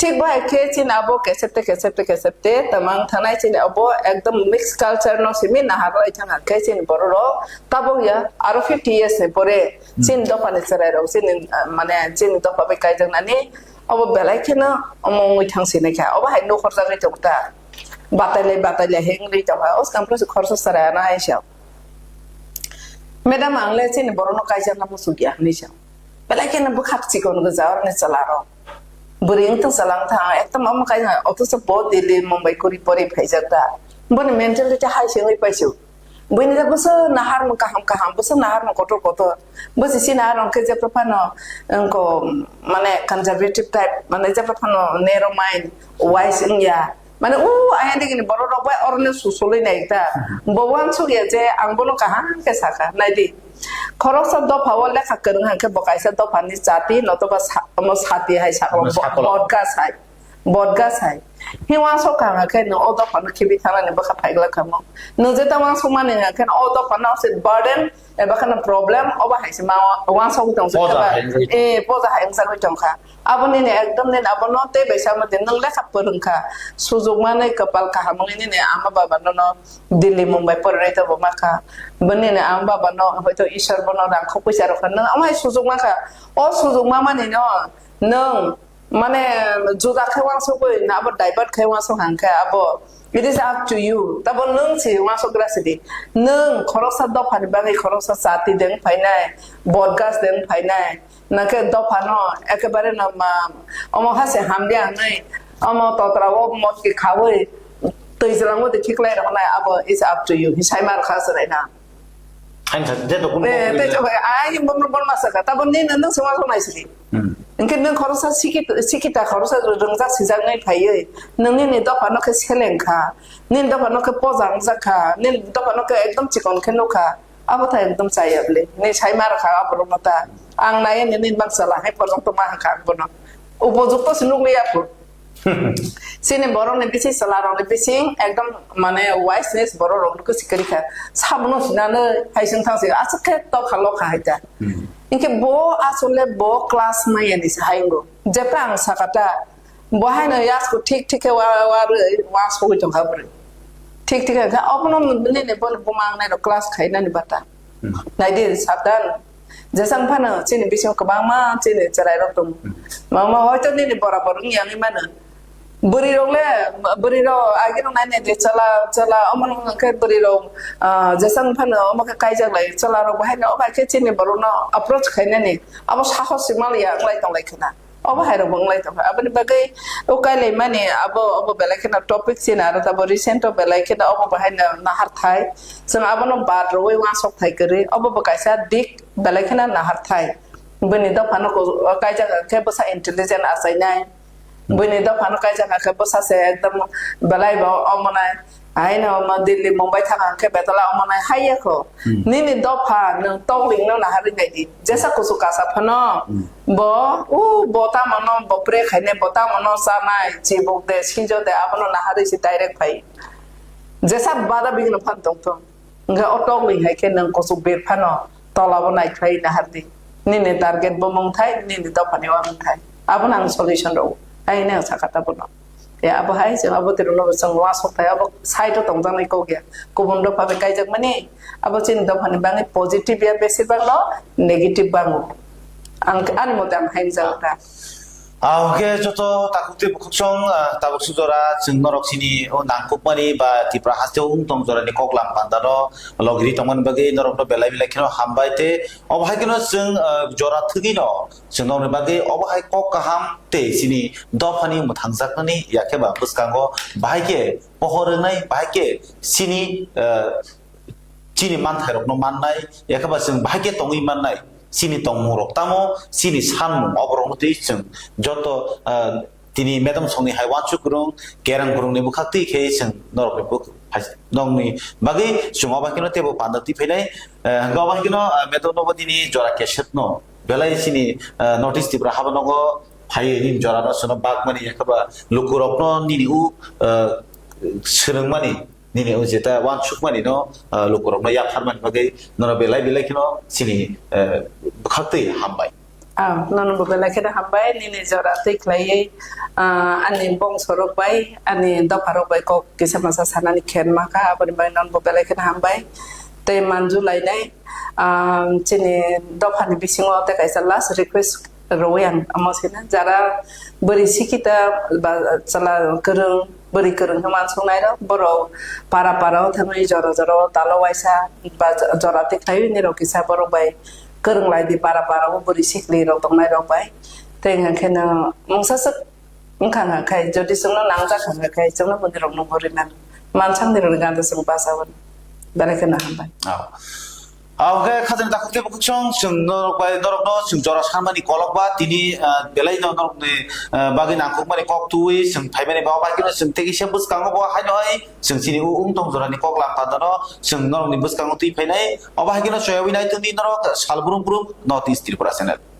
Thik bahai khe chini abo kesep te, kesep te, kesep te, tamang thanai chini abo ekdom mixed culture no simi nahar lai thang khe chini borok rok tabok ya aro fifty years ni pore chini dopha ni chwrai rok chini, ah, mane chini dopha bai kaijak nani abo belai kheno omo wngwi thang sinai kha. Obo hai nuk horjagwi tong ta. Batai lai, batai lai hengwi tong kha. O swkang phano se khoroksa chwrai ano hai sa. Madam, ang le chini borok no kaijak na muchuk ya hinwi sa. Belai kheno bwkhak chikon gwja oroni chwla rok. Bwrwi wngtong chwla wngtha, ekdom omo kaijak, othocho bo Delhi, Mumbai kwrwi pori phaijak da. Boni mentality hai se wngwi paisuk. Buini da bwswk naharmung kaham kaham, bwswk naharmung kotor kotor. Bwsi chini aro hwnkhe jephru phano, wngko, mane conservative type, mane jephru phano narrow mind, wise wngya. Mane o ayang digini borok rok bai oro no susulwi nai ta. Bo uansuk ya je ang bono kaham khe sakha, nai di. Khoroksa dopha o lekha kwrwng hwnkhe bo kaisa dopha ni chati notoba sa-, omo sati hai saklo, omo bo-, saklo. Bodgas hai. Bodgas hai. Hi uansuk kha hwnkhe no o dopha no khibi thanani bwkha phaigla kha mo. No jeta uansuk mani hwnkhe no o dopha no se burden eba kheno problem obo hai se ma uansuk tong se. Poja hai wngwi. Eh, poja hai wngwi tong kha. Abo nini ekdom nini abo no tei bai sama de nwng lekha pwrwng kha. Sujuk manwi kwpal kaham wngwi nini ama baba no, no Delhi Mumbai porinai tongbo ma kha. Bo nini ama baba no hoito Ishwar bono rang khok puisa rw kha. Nwng ama hai sujuk ma kha. O sujuk ma mani no nwng mane juda khe uansugwi na abo divert khe uansuk hang khe abo it is up to you. Tabo nwng se uansuk gra sidi. Nwng khoroksa dopha ni bagwi khoroksa chati deng phainai, bodgas deng phainai. Nangkhe dophano ekebare no ma, omo hase hamya hwnwi, omo totra o motki khaui twi jwlango de khiklai roknai, abo is up to you. Hi sai mar kha chwrai na. Ang sa, je to kun Eh, ko tei chwbai, ai, bom, bom ma saka, tabo ni nang sima ko nai sidi. Hmm. Engke nang khorosa sikit-, sikita khorosa rwngjak sijak nai phaiwi, nang nini dophano khe seleng kha, nini dophano khe pojang jak kha, nini dophano khe ekdom chikon khe nuk kha. Abo tha ekdom chaya bwle. Ni sai ma rwkha aborok no ta. Ang nai ni ni bang sala hai porong to ma hwnkha ang bono. Upojukto se nukliya phu. Chini borok ni bisi sala rok ni bisi ekdom mane wiseness borok rok ni kwsi kwrwi kha. Sabono sinano hai sing thang se aswk khe tokha lokha hai ta. Hmm. Hinkhe bo asole bo class maya ni se hai wngo. Jepra ang sakata Bo haino yasku thik thik khe wa, wa rwi, wa sogwi tongkha bwrwi. Thik thik khe abono nini boni buma wngnai rok class khainani bata. Hmm. Naidi sabdan. Jesang phano chini bisingo kwbangma chini chwrai rok tongo. Hmm. Mama hoito nini borabor wngya wngwi mano. Bwrwi rok le, bwrwi rok agi rok nai nai de chala, chala, omo no hwnkhe bwrwi rok, ah, jesang phano omo khe kaijak lai chala rok bo haino omo hai khe chini borok no approach khainani abo sahos se mal ya wng lai tong lai khna. Obo hai rok bo wng lai tong kha. Aboni bagwi o kailaimani abo, obo belai kheno topic chini aro tabo recent o belai kheno obo bo haino nahar thai. Chwng abono bad rwui uansuk thai kwrwi. Obo bo kaisa dik belai kheno nahar thai. Bini dophano ko-, kaijak khe bwsa intelligent achainai. Bini dophano kaijak khe bwsa se ekdom belai bo omo nai. Haino omo Delhi, Mumbai thang hwnkhe betala omo nai haiya kho. Hmm. Nini dopha nwng tokling no naharwi nai di. Jesa kusu kasa phano Hmm. bo, u, bo tamo no bo pre khainai, bo tamo no chanai, chibuk de, sinjo de, abono naharwi si direct phai. Jesa bada bigno phan tong thung. Hwnkhe o tokling hai khe nwng kusu bir phano tola bo nai phai nahar di. Nini target bo mung thai, nini dopha ni uamung thai. Abono ang solution rw. Ai nang sakha ta bono. Ya, abo hai chwng abo twi rwno bo chwng uansuk thai, abo side o tongjaknai kok ya. Kubun dopha bai kaijakmani, abo chini dophani bagwi positive ya, besibak no negative bango. Ang, ani mote ang hai wngjago ta. Ah, hwnkhe joto takhuk tei bukhuksong, ah, tabuk sujora chwng norok chini o nangkukmani ba Tripura haste o wng tong jorani koklam panda no logiri tongmani bagwi norok no belai belai kheno hambai tei obo hai kheno chwng, ah, jora thwgwi no Chwng nokni bagwi obo hai kok kaham tei chini dophani mwthangjaknani yakhe ba bwskango bahai khe pohor wngnai, bahai khe chini, eh, chini manthairokno mannai, yakhe ba chwng bahai khe tongwi mannai, chini tongmungrok tamo, chini sanmung oborokno twi chwng joto, eh, tini madam songni hai uansuk kwrwng, kerang kwrwngni bwkhak twi khe chwng norokni bwk-, hai-, nokni bagwi chwng obo haikhe no teibo panda twi phainai, eh, hwnkhe obo haikhe no, eh, madam nobo nini jora kesep no. Belai chini, ah, North East Tripura haba nogo phaiwi nini jora no chwngno bakmani, yakhe ba lukurokno nini u, ah, swrwngmani, nini u jeta uansukmani no, ah, lukurokno yapharmani bagwi nono belai belai kheno chini, ah, bwkhaktwi hambai. Ah, nono bo belai kheno hambai, nini jora twi khlaiwi, ah, ani bongso rok bai, ani dopha rok bai kok kisa masa sanani khen maka, aboni bai nono bo belai kheno hambai. Tei manju lainai, ah, chini dophani bisingo tei kaisa last request rwui ang amo sina, jara bwrwi sikita ba chwla kwrwng, bwrwi kwrwng hwnwi uansuknai rok, borok para para o thangwi jora jora o talo waisa ba jora twi khlaiwi nirok kisa borok bai kwrwng lai di, para para o bwrwi sikli rok tongnai rok bai. Tei hwnkheno mungsa swk wngkha hwnkhai, jodi chwngno nangjak hwnkhai, chwngno bwdwi rokno bwrwi man mansang ni rok ganda chwng basa o belai kheno hambai. Aw. Aw, hwnkhe khajani takhuk tei bukhuk song, chwng norok bai, norokno chwng jora sanmani kolok ba, tini, ah, belai no norokni, ah, bagwi nangkukmani kok twiwi chwng phaimani ba, obo hai kheno chwng tei kisa bwskango bo haino hai chwng chini u-, wng tong jorani kok lang pandano chwng norokni bwskango twi phainai, obo hai kheno choyawi nai tongdi norok Sal Brum Brum North East Tripura Channel.